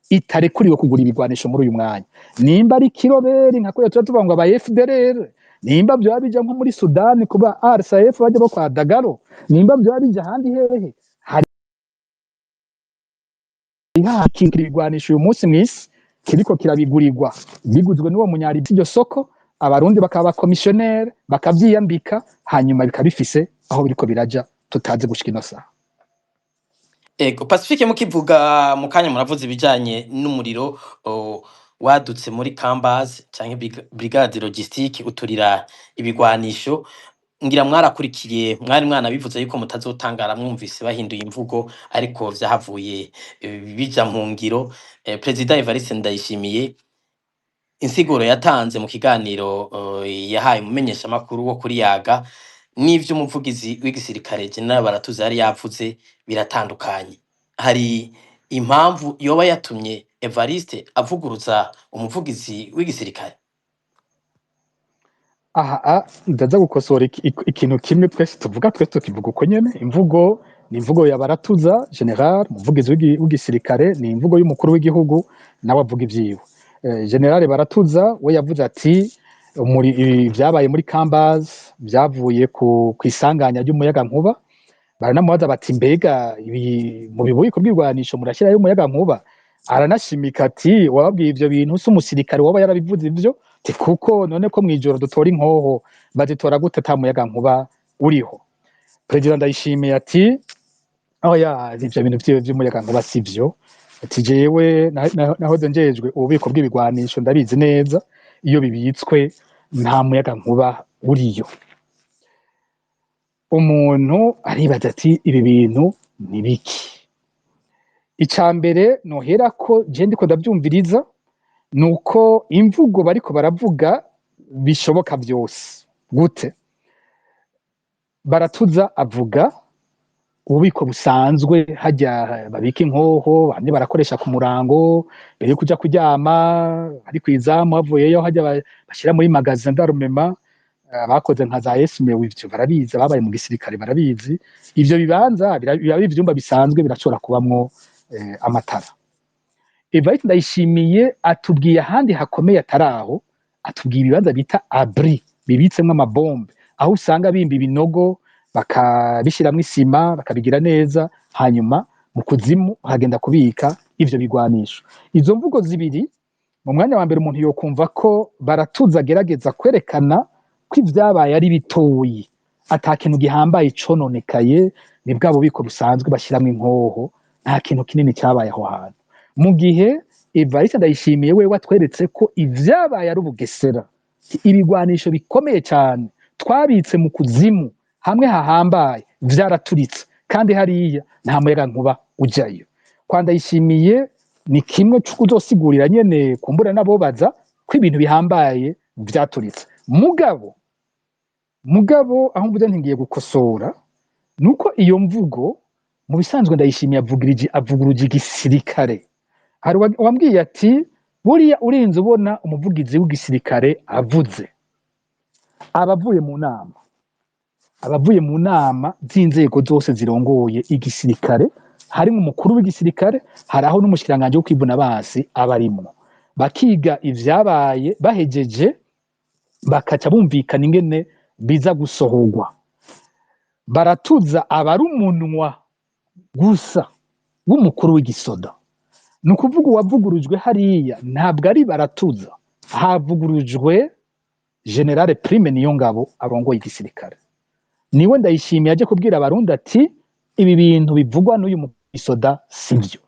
itarekuriwe kugura ibigwanisho muri uyu mwanya. Nimba ari kiroberi nka kuriya tuba tuvuga ngo aba FDLR, nimba vyoba bija nko muri Sudani kuba RSF bajya bo kwa Dagalo, nimba vyoba bija ahandi hehe, hari hakikira ibigwanisho uyu munsi mw'isi kiriko kirabigurirwa, biguzwe n'uwo munyaribi iryo soko, Abarundi bakaba abakomisiyoneri bakavyiyambika, hanyuma bikaba bifise aho biriko biraja tutazi gushika ino saha. Ego, Pacifique, mukivuga mu kanya muravuze ibijanye n'umuriro wadutse muri Kambaz canke brigade logistique uturira ibigwanisho. Ngira mwarakurikiye, mwari mwanabivuze yuko mutazotangara mwumvise bahinduye imvugo, ariko vyahavuye bija mu ngiro. Perezida Evariste Ndayishimiye, insiguro yatanze mu kiganiro yahaye umumenyeshamakuru wo kuri Yaga n'ivyo umuvugizi w'igisirikare General Baratuza yari yavuze biratandukanye. Hari impamvu yoba yatumye Evariste avuguruza umuvugizi w'igisirikare? Aha ndaza gukosora ikintu kimwe. Twese tuvuga, twese tukivuga uko nyene. Imvugo ni imvugo ya Baratuza général, umuvugizi w'igisirikare, ni imvugo y'umukuru w'igihugu, nawe avuga ivyiwe. Général Baratuza we yavuze ati muri vyabaye muri Kambaz vyavuye ku kwisanganya ry'umuyaga nkuba. Baranamubaza bati: "Mbega ibi mu bibubiko bw'ibigwanisho murashyirayo umuyaga nkuba?" Aranashimika ati: "Wababwiye ivyo bintu si umusirikare woba yarabivuze ivyo." Ati: "Kuko none ko mw'ijoro dutora inkoho, bazitora gute ata muyaga nkuba uriho?" Perezida Ndayishimiye ati: "Oya, ivyo bintu vy'umuyaga nkuba sivyo." Ati: "Jewe nahoze njejwe ububiko bw'ibigwanisho, ndabizi neza, iyo bibitswe nta muyaga nkuba uriyo." Umuntu aribaza ati: "Ibi bintu ni biki?" Ica mbere noherako je ndiko ndavyumviriza nuko imvugo bariko baravuga bishoboka vyose. Gute? Baratuza avuga ububiko busanzwe, hajya babika inkoho, bamwe barakoresha ku murango mbere yo kuja kuryama, bari kw'izamu, bavuyeyo hajya bashira muri magasin d'armement. Abakoze nka za ESME ivyo barabizi, ababaye mu gisirikare barabizi. Ivyo bibanza biba ari ivyumba bisanzwe, birashobora kubamwo amatara. Evariste Ndayishimiye atubwiye ahandi hakomeye atari aho, atubwiye ibibanza bita abri bibitsemwo amabombe, aho usanga bimba ibinogo bakabishiramwo isima, bakabigira neza, hanyuma mu kuzimu bakagenda kubika ivyo bigwanisho. Izo mvugo zibiri, mu mwanya wa mbere umuntu yokumva ko Baratuza agerageza kwerekana ko ivyabaye ari bitoyi, ata kintu gihambaye cononekaye, ni bwa bubiko busanzwe bashiramwo inkoho, nta kintu kinini cyabaye aho hantu. Mu gihe Evariste Ndayishimiye we watweretse ko ivyabaye ari ubugesera, ibigwanisho bikomeye cyane twabitse mu kuzimu hamwe hahambaye vyaraturitse, kandi hariya nta muyaga nkuba ujayo. Kwa Ndayishimiye ni kimwe c'ukuzosigurira nyene kumbura n'abobaza ko ibintu bihambaye vyaturitse. Mugabo aho mvuze nti ngiye gukosora, nuko iyo mvugo mu bisanzwe Ndayishimiye avugirije, avuguruje igisirikare. Hari uwambwiye ati: "Buriya urinze ubona umuvugizi w'igisirikare avuze, aba avuye mu nama, aba avuye mu nama z'inzego zose zirongoye igisirikare, harimo umukuru w'igisirikare, hari aho n'umushikiranganji wo kwivuna basi aba arimwo, bakiga ivyabaye, bahejeje bakaca bumvikana ingene biza gusohorwa." Baratuza aba ari umunwa gusa w'umukuru w'igisoda. Ni ukuvuga uwavugurujwe hariya ntabwo ari Baratuza. Havugurujwe Général Prime Niyongabo arongoye igisirikare. Niwe Ndayishimiye aje kubwira Abarundi ati: "Ibi bintu bivugwa n'uyu musoda sivyo."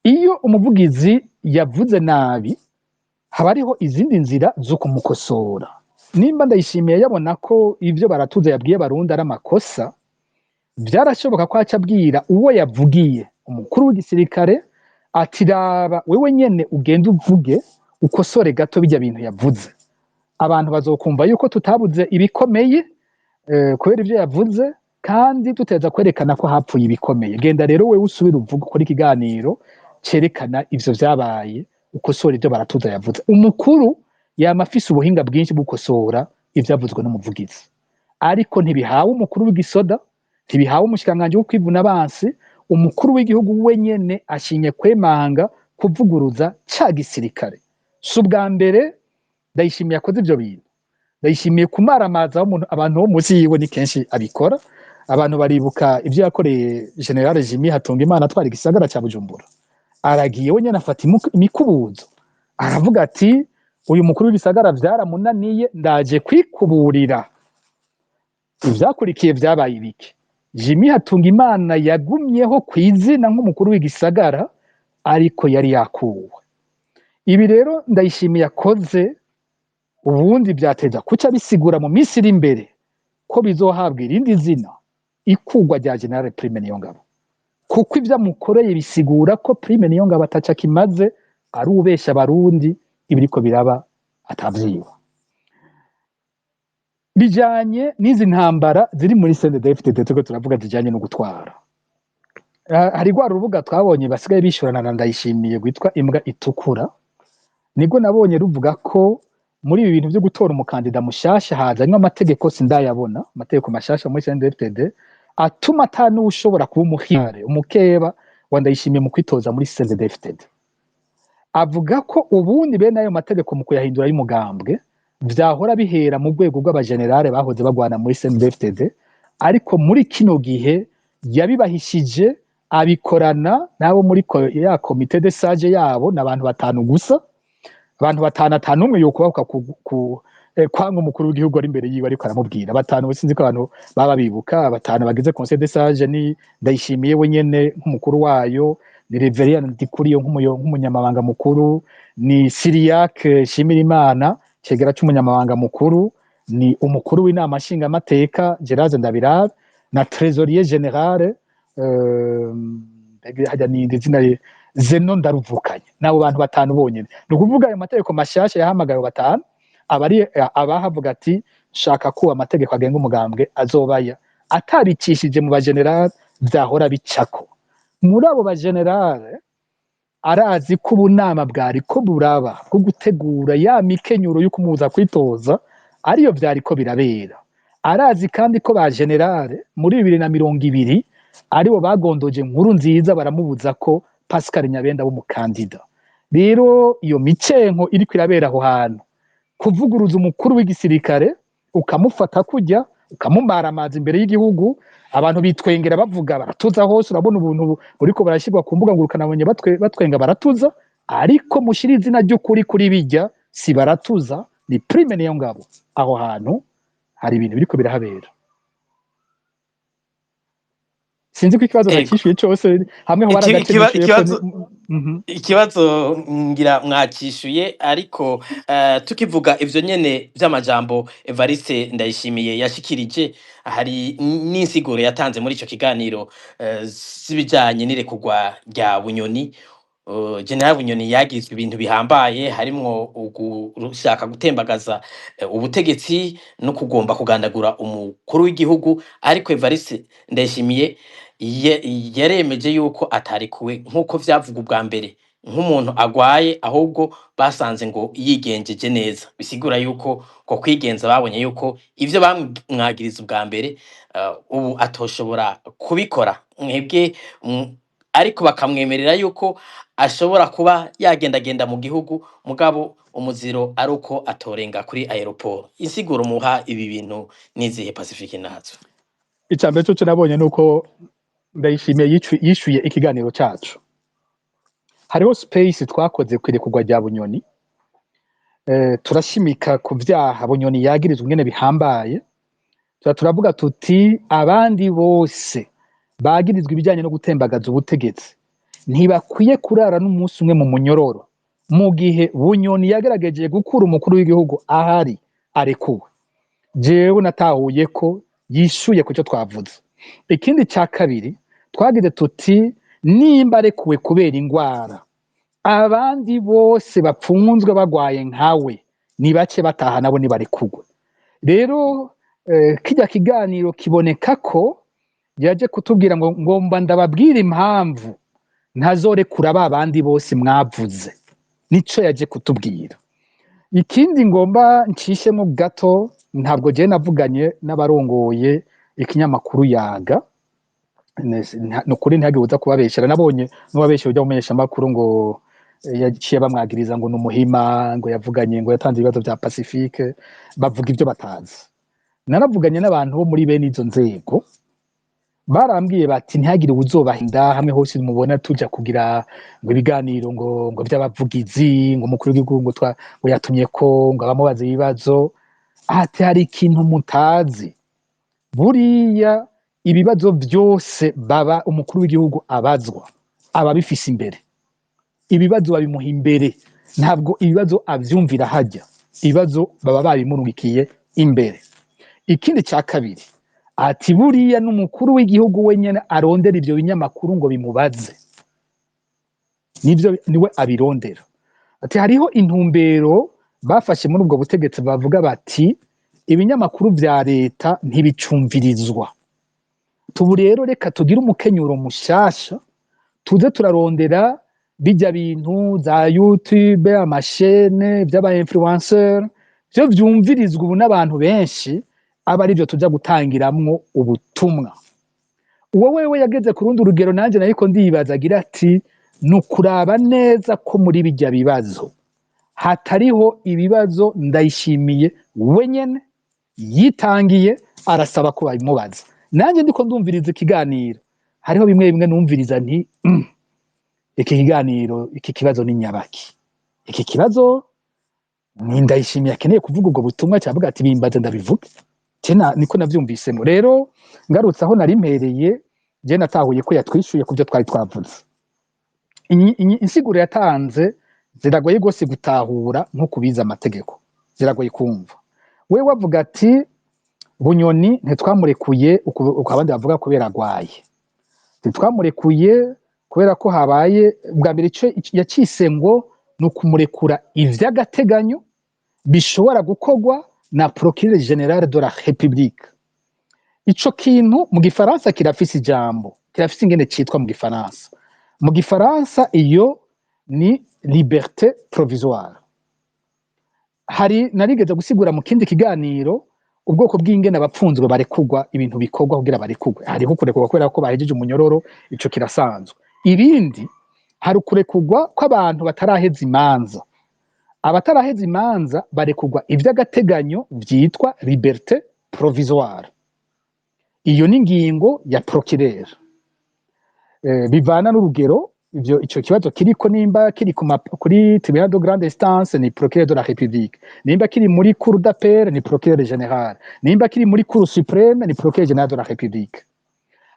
Iyo umuvugizi yavuze nabi, haba hariho izindi nzira zo kumukosora. Nimba Ndayishimiye yabona ko ivyo Baratuza yabwiye Abarundi ari amakosa, vyarashoboka ko aca abwira uwo yavugiye, umukuru w'igisirikare, ati: "Raba wewe nyene ugende uvuge, ukosore gato bijya bintu yavuze. Abantu bazokumva yuko tutabuze ibikomeye kubera ivyo yavuze, kandi tuteza kwerekana ko hapfuye ibikomeye. Genda rero wewe usubire uvuge, ukore ikiganiro cerekana ivyo vyabaye, ukosora ivyo Baratuza yavuze." Umukuru yama afise ubuhinga bwinshi bwo gukosora ivyavuzwe n'umuvugizi, ariko ntibihawe umukuru w'igisoda, ntibihawe umushikiranganji wo kwivuna abansi. Umukuru w'igihugu wenyene ashinye kwemanga kuvuguruza ca gisirikare. Si ubwa mbere Ndayishimiye akoze ivyo bintu. Ndayishimiye kumaramaza abantu bo munsi yiwe ni kenshi abikora. Abantu baribuka ivyo yakoreye Général Jimmy Hatungimana atwara igisagara ca Bujumbura. Aragiye wenyene afata imikubuzo, aravuga ati: "Uyu mukuru w'igisagara vyaramunaniye, ndaje kwikuburira." Ivyakurikiye vyabaye ibiki? Jimmy Hatungimana yagumyeho kw'izina nk'umukuru w'igisagara, ariko yari yakuwe. Ibi rero Ndayishimiye akoze ubundi vyateza kuca bisigura mu minsi iri imbere ko bizohabwa irindi zina, ikugwa rya Général Prime Niyongabo, kuko ivyo amukoreye bisigura ko Prime Niyongabo ataca kimaze, ari ubesha Abarundi, ibiriko biraba atavyiwe. Bijanye n'izi ntambara ziri muri CNDD-FDD turiko turavuga, zijanye no gutwara, hari rwa rubuga twabonye basigaye bishurana na Ndayishimiye rwitwa Imbwa Itukura. Nibwo nabonye ruvuga ko muri ibi bintu vyo gutora umukandida mushasha hazanywe amategeko, sindayabona, amategeko mashasha muri CNDD-FDD atuma ata n'uwushobora kuba umuhire, umukeba wa Ndayishimiye mu kwitoza muri CNDD-FDD. Avuga ko ubundi bene ayo mategeko mu kuyahindura y'umugambwe vyahora bihera mu rwego rw'abagenerale bahoze bagwana muri CNDD-FDD, ariko muri kino gihe yabibahishije, abikorana n'abo muri ya comité de sage yabo, n'abantu batanu gusa. Abantu batanu, atanu umwe yokubahuka kwanga umukuru w'igihugu ari imbere yiwe ariko aramubwira. Batanu, sinzi ko abantu baba bibuka batanu bagize conseil de sage: ni Ndayishimiye we nyene nk'umukuru wayo, ni Reverien Ndikuriyo nk'umunyamabanga mukuru, ni Cyriaque Shimirimana cegera c'umunyamabanga mukuru, ni umukuru w'inama nshingamateka Gerard Ndabirabe, na trésorier général, hajya ni izina Zeno Ndaruvukanye. N'abo bantu batanu bonyene. Ni ukuvuga ayo mategeko mashasha yahamagaye abo batanu, abari abahavuga ati: "Shaka ko amategeko agenga umugambwe azobaya atabicishije mu bageneral vyahora bicako muri abo bageneral." Arazi ko ubunama bwariko buraba bwo gutegura ya mikenyuro yo kumuza kwitoza ariyo vyariko birabera. Arazi kandi ko ba général muri 2020 aribo bagondoje Nkuru Nziza, baramubuza ko Pascal Nyabenda w'umukandida. Rero iyo micenko iriko irabera aho hantu, kuvuguruza umukuru w'igisirikare, ukamufata kujya ukamumaramaza imbere y'igihugu, abantu bitwengera bavuga Baratuza hose, urabona ubuntu buriko barashyirwa ku mbuga ngurukanabumenyi, batwenga Baratuza. Ariko mushira izina ry'ukuri kuri bijya, si Baratuza, ni Prime Niyongabo. Aho hantu hari ibintu biriko birahabera. Sinzi ko ikibazo nakishuye cose hamwe ho Iki- hari agace ikiba- nishyuyeko. Ikibazo Ikibazo ngira mwacishuye, ariko tukivuga ivyo nyene vy'amajambo Evariste Ndayishimiye yashikirije, hari n'insiguro yatanze muri ico kiganiro z'ibijanye n'irekurwa rya Bunyoni. Général Bunyoni yagizwe ibintu bihambaye, harimwo ugushaka gutembagaza ubutegetsi no kugomba kugandagura umukuru w'igihugu, ariko Evariste Ndayishimiye yaremeje yuko atarekuwe nk'uko vyavuga ubwa mbere nk'umuntu agwaye, ahubwo basanze ngo yigenjeje neza. Bisigura yuko ko kwigenza babonye yuko ivyo bamwagiriza ubwa mbere ubu atoshobora kubikora. Mwebwe ariko bakamwemerera yuko ashobora kuba yagendagenda mu gihugu, mugabo umuziro ari uko atorenga kuri aéroport. Insiguro muha ibi bintu nizihe, Pacifique Nazo? Icya mbere cyo nabonye nuko Ndayishimiye yishuye ikiganiro cacu. Hariho space twakoze ku irekurwa rya Bunyoni. Turashimika ku vyaha Bunyoni yagirizwa ingene bihambaye. Turavuga tuti abandi bose bagirizwa ibijanye no gutembagaza ubutegetsi ntibakwiye kurara n'umunsi umwe mu munyororo, mu gihe Bunyoni yagerageje gukura umukuru w'igihugu ahari arekuwe. Jewe natahuye ko yishuye ku cyo twavuze. Ikindi cya kabiri twagize tuti nimba arekuwe kubera ingwara, abandi bose bapfunzwe bagwaye nkawe ni bake bataha, nabo nibarekugwe. Rero kirya kiganiro kiboneka ko yaje kutubwira ngo ngomba ndababwira impamvu ntazorekura ba bandi bose mwavuze. Nico yaje kutubwira. Ikindi ngomba ncishemo gato, ntabwo jewe navuganye n'abarongoye ikinyamakuru Yaga. Nukuri ntihagire uza kubabeshera. Nabonye n'uwabeshe ujya mumenyesha amakuru ngo yaciye bamwagiriza ngo numuhima, ngo yavuganye, ngo yatanze ibibazo bya Pacifique. Bavuga ibyo batazi. Naravuganye n'abantu bo muri bene izo nzego, barambwiye bati ntihagire uwuzobahinda hamwe hose mubona tuja kugira ngo ibiganiro ngo by'abavugizi, ngo umukuru w'igihugu ngo ngo yatumye ko ngo abamubaza ibibazo. Ati hari ikintu mutazi: buriya ibibazo byose baba umukuru w'igihugu abazwa aba abifise imbere, ibibazo babimuha imbere, ntabwo ibibazo avyumvira hajya, ibibazo baba babimurungikiye imbere. Ikindi cya kabiri, ati buriya n'umukuru w'igihugu wenyene arondera ivyo binyamakuru ngo bimubaze, nivyo niwe abirondera. Ati hariho intumbero bafashe muri ubwo butegetsi, bavuga bati ibinyamakuru vya leta ntibicumvirizwa, tubu rero reka tugire umukenyuro mushasha, tuze turarondera bijya bintu za YouTube, amashene vy'aba influenceur, vyo vyumvirizwa ubu n'abantu benshi, aba arivyo tuja gutangiramwo ubutumwa. Uwo wewe yageze ku rundi rugero, nanje nariko ndibaza, agira ati ni ukuraba neza ko muri bijya bibazo hatariho ibibazo Ndayishimiye wenyene yitangiye arasaba ko babimubaza. Nanjye ndiko ndumviriza ikiganiro, hariho bimwe bimwe numviriza nti iki kiganiro, iki kibazo ni nyabaki? Iki kibazo ni Ndayishimiye akeneye kuvuga ubwo butumwa, cyavuga ati bimbaze ndabivuge. Tena niko navyumvisemo. Rero ngarutse aho nari mpereye, je natahuye ko yatwishuye ku byo twari twavuze. Insiguro yatanze ziragoye rwose gutahura, nko kubiza amategeko ziragoye kumva. We wavuga ati Bunyoni ntitwamurekuye uko abandi bavuga kubera agwaye, ntitwamurekuye kubera ko habaye bwa mbere ico yacise ngo ni ukumurekura ivy'agateganyo bishobora gukorwa na procureur général de la République. Ico kintu mu gifaransa kirafise ijambo, kirafise ingene citwa mu gifaransa. Mu gifaransa iyo ni liberté provisoire. Hari narigeze gusigura mu kindi kiganiro ubwoko bw'ingene abapfunzwe barekugwa, ibintu bikorwa kugira barekugwe. Hariho kurekurwa kubera ko bahejeje umunyororo, ico kirasanzwe. Ibindi, hari ukurekugwa kw'abantu bataraheza imanza. Abataraheza imanza barekugwa ivy'agateganyo vyitwa liberté provisoire. Iyo ni ingingo ya procureur. Bivana n'urugero ivyo ico kibazo kiriko: nimba kiri kuri tribunal de grande instance, ni procureur de la République; nimba kiri muri cour d'appel, ni procureur général; nimba kiri muri cour suprême, ni procureur général de la République.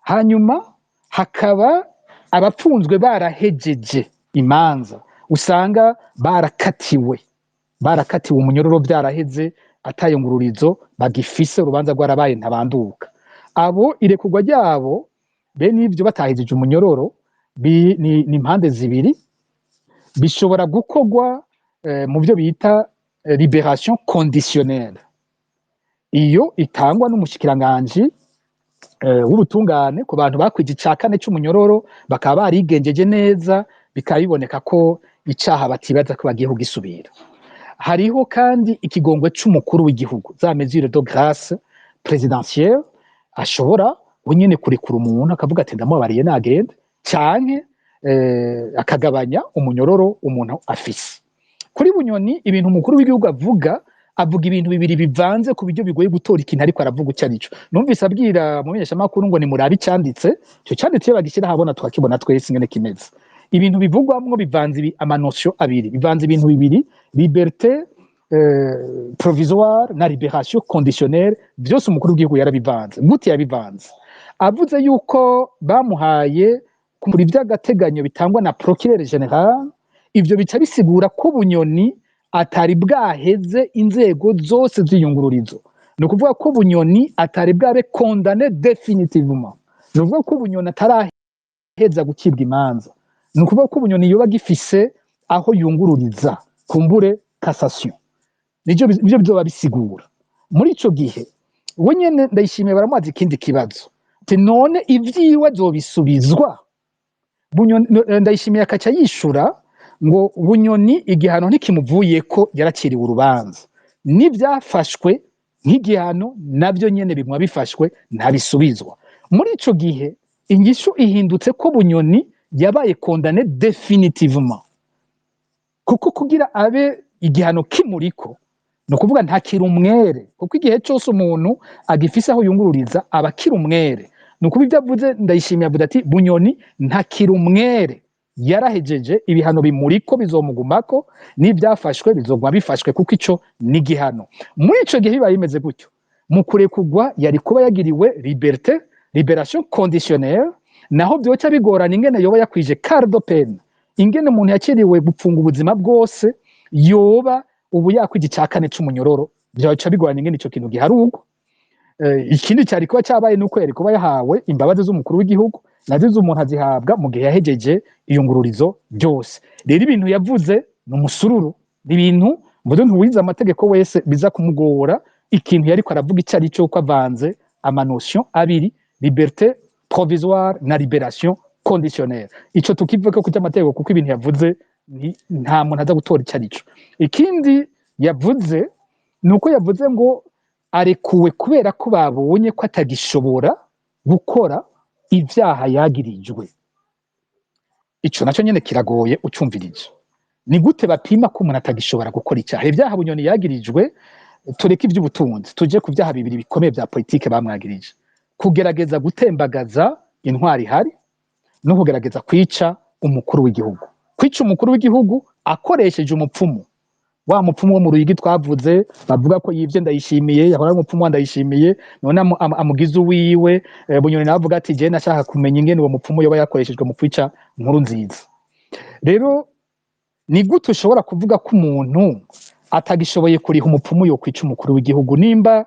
Hanyuma hakaba abapfunzwe barahejeje imanza, usanga barakatiwe umunyororo vyaraheze, atayungururizo bagifise, urubanza rwarabaye ntabanduka. Abo irekurwa ryabo bene ivyo batahejeje umunyororo ni impande zibiri. Bishobora gukorwa mu byo bita libération conditionnelle. Iyo itangwa n'umushikiranganji w'ubutungane ku bantu bakwije ica kane c'umunyororo, bakaba barigenjeje neza, bikaba biboneka ko icaha batibaza ko bagiye kugisubira. Hariho kandi ikigongwe c'umukuru w'igihugu, za mesure de grâce présidentielle, ashobora we nyene kurekura umuntu akavuga ati ndamubabariye nagende, canke akagabanya umunyororo umuntu afise. Kuri Bunyoni, ibintu umukuru w'igihugu avuga, avuga ibintu bibiri bivanze ku buryo bigoye gutora ikintu ariko aravuga icyo arico. Numvise abwira mu menyeshamakuru ngo nimurabe icanditse. Ico canditse iyo bagishyira ahabona tukakibona twese ingene kimeze. Ibintu bivugwamwo bivanze ama notions abiri, bivanze ibintu bibiri: liberté provisoire na libération conditionnelle, byose umukuru w'igihugu yarabivanze. Gute yabivanze? Avuze yuko bamuhaye kumuri by'agateganyo bitangwa na procureur général. Ivyo bica bisigura ko Bunyoni atari bwaheze inzego zose z'iyungururizo. Ni ukuvuga ko Bunyoni atari bwabe condamné définitivement, ni ukuvuga ko Bunyoni ataraheza gucibwa imanza, ni ukuvuga ko Bunyoni yoba agifise aho yungururiza, kumbure cassation. Nivyo bizoba bisigura. Muri ico gihe we nyene Ndayishimiye baramubaza ikindi kibazo, ati: "None ivyiwe azobisubizwa?" Bunyoni, Ndayishimiye akaca yishura ngo Bunyoni igihano ntikimuvuyeko, yaraciriwe urubanza, n'ivyafashwe nk'igihano navyo nyene biguma bifashwe, ntabisubizwa. Muri ico gihe inyishu ihindutse ko Bunyoni yabaye condamné définitivement, kuko kugira abe igihano kimuriko ni ukuvuga ntakiri umwere, kuko igihe cyose umuntu agifise aho yungururiza aba akiri umwere. Ni ukuvuga ibyo avuze, Ndayishimiye avuze ati: "Bunyoni ntakiri umwere, yarahejeje ibihano, bimuriko bizomugumako, n'ibyafashwe bizoguma bifashwe, kuko ico ni igihano." Muri ico gihe bibaye bimeze gutyo, mu kurekugwa yari kuba yagiriwe liberté, libération conditionnelle. Naho byoca bigorana ingene yoba yakwije quart de peine, ingene umuntu yakiriwe gupfunga ubuzima bwose yoba ubu yakwije icya kane c'umunyororo. Byoca bigorana ingene ico kintu giharugwa. Ikindi cyari kuba cyabaye nuko yari kuba yahawe imbabazi z'umukuru w'igihugu, nazo umuntu azihabwa mu gihe yahejeje iyungururizo byose. Rero ibintu yavuze ni umusururu, ni ibintu mvuze ntuwize amategeko wese biza kumugora ikintu yariko aravuga icyo ari cyo, ko avanze ama notions abiri, liberté provisoire na libération conditionnelle. Ico tukivuga ko cy'amategeko, kuko ibintu yavuze nta muntu aza gutora icyo ari cyo. Ikindi yavuze ni uko yavuze ngo arekuwe kubera ko babonye ko atagishobora gukora ibyaha yagirijwe. Ico naco nyene kiragoye ucumvirije. Ni gute bapima ko umuntu atagishobora gukora icyaha? Ibyaha Bunyoni yagirijwe, tureke iby'ubutunzi tuje ku byaha bibiri bikomeye bya politike bamwagirije: kugerageza gutembagaza intwari ihari no kugerageza kwica umukuru w'igihugu. Kwica umukuru w'igihugu akoresheje umupfumu, wa mupfumu wo mu Ruyigi twavuze, bavuga ko yivye Ndayishimiye, yahora ari umupfumu wa Ndayishimiye, none amugize uwiwe. Bunyoni nawe avuga ati: "Je nashaka kumenya ingene uwo mupfumu yoba yakoreshejwe mu kwica Nkuru Nziza." Rero ni gute ushobora kuvuga ko umuntu atagishoboye kuriha umupfumu yo kwica umukuru w'igihugu, nimba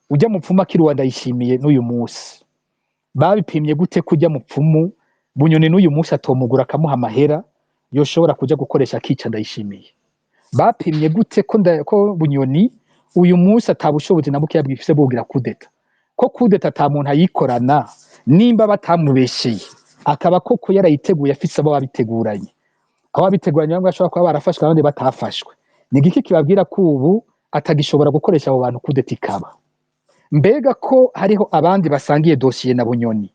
ujya mupfumu akiri uwa Ndayishimiye n'uyu munsi? Babipimye gute ko ujya mupfumu Bunyoni n'uyu munsi atomugura akamuha amahera yoshobora kuja gukoresha akica Ndayishimiye? Bapimye gute ko Bunyoni uyu munsi atabushobozi na bukeya bwifise bwogira coup d'état, ko coup d'état ata muntu ayikorana, nimba batamubesheye akaba koko yarayiteguye, afise abo babiteguranye? Abo babiteguranye bamwe bashobora kuba barafashwe, abandi batafashwe. Ni igiki kibabwira ko ubu atagishobora gukoresha abo bantu coup d'état ikaba? Mbega ko hariho abandi basangiye dosiye na Bunyoni,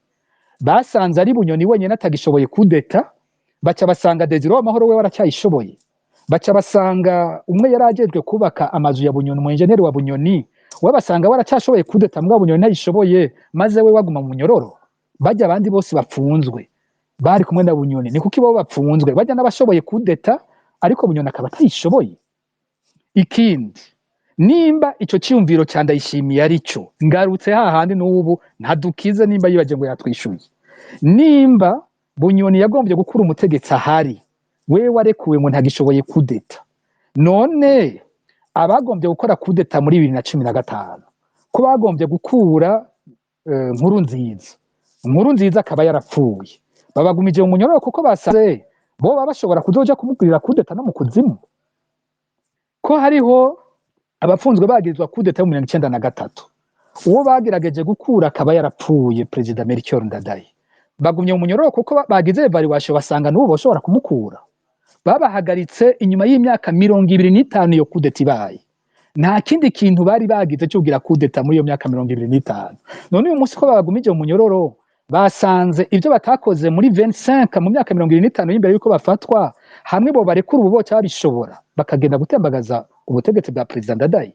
basanze ari Bunyoni wenyine atagishoboye coup d'état, baca basanga Desire w'Amahoro we waracyayishoboye, baca basanga umwe yari ajejwe kubaka amazu ya Bunyoni, umu ingénieur wa Bunyoni, we basanga waracyashoboye coup d'état, mbwa Bunyoni ntayishoboye, maze we waguma mu munyororo. Bajya abandi bose bapfunzwe bari kumwe na Bunyoni, ni kuko ibo bapfunzwe bajya n'abashoboye coup d'état, ariko Bunyoni akaba atayishoboye? Ikindi, nimba ico ciyumviro ca Ndayishimiye ari cyo, ngarutse hahandi, n'ubu ntadukize nimba yibaje ngo yatwishuye. Nimba Bunyoni yagombye gukura umutegetsi ahari, we warekuwe ngo ntagishoboye coup d'état, none abagombye gukora coup d'état muri 2015, ko bagombye gukura Nkuru Nziza, Nkuru Nziza akaba yarapfuye, babagumije mu munyororo kuko basanze bo baba bashobora kuzoja kumugirira coup d'état no mu kuzimu? Ko hariho abafunzwe bagirizwa coup d'état mu 93, uwo bagerageje gukura akaba yarapfuye, perezida Melchior Ndadaye, bagumye mu munyororo kuko bagize évaluation basanga n'ubu bashobora kumukura? Babahagaritse inyuma y'imyaka 25 iyo coup d'état ibaye, nta kindi kintu bari bagize cyo kugira coup d'état muri iyo myaka 25. None uyu munsi ko babagumije mu munyororo, basanze ibyo batakoze muri 25, mu myaka 25 y'imbere yuko bafatwa, hamwe bo barekura ubu boca babishobora bakagenda gutembagaza ubutegetsi bwa perezida Ndadaye?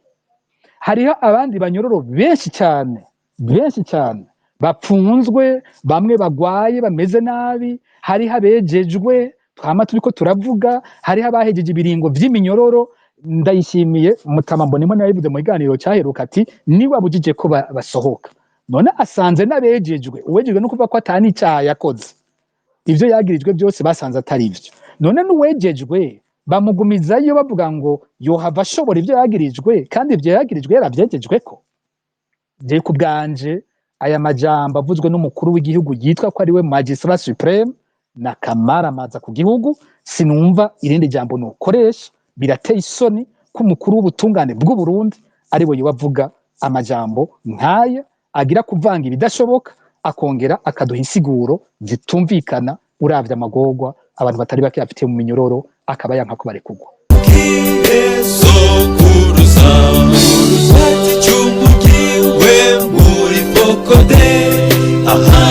Hariho abandi banyororo benshi cyane, benshi cyane bapfunzwe, bamwe bagwaye bameze nabi, hariho abejejwe twama turiko turavuga, hariho abahejeje ibiringo vy'iminyororo. Ndayishimiye Mutama Mbonimpa yabivuze mu kiganiro cyaheruka ati niwe abujije ko basohoka. None asanze n'abejejwe, uwejejwe no kuvuga ko atani icyaha yakoze, ivyo yagirijwe byose basanze atari ivyo. None n'uwejejwe bamugumizayo, bavuga ngo yohava ashobora ivyo yagirijwe, kandi ivyo yagirijwe yaravyejejweko. Je ku bwanje, aya majambo avuzwe n'umukuru w'igihugu yitwa ko ari we magistrat suprême na kamaramaza ku gihugu, sinumva irindi jambo nokoresha. Birateye isoni ko umukuru w'ubutungane bw'u Burundi ari we yoba avuga amajambo nk'aya, agira kuvanga ibidashoboka, akongera akaduha insiguro zitumvikana, uravye amagorwa abantu batari bake bafitiye mu minyororo, akaba yanka ko barekurwa. Sokuruza icyumugiwe muri FOCODE aha.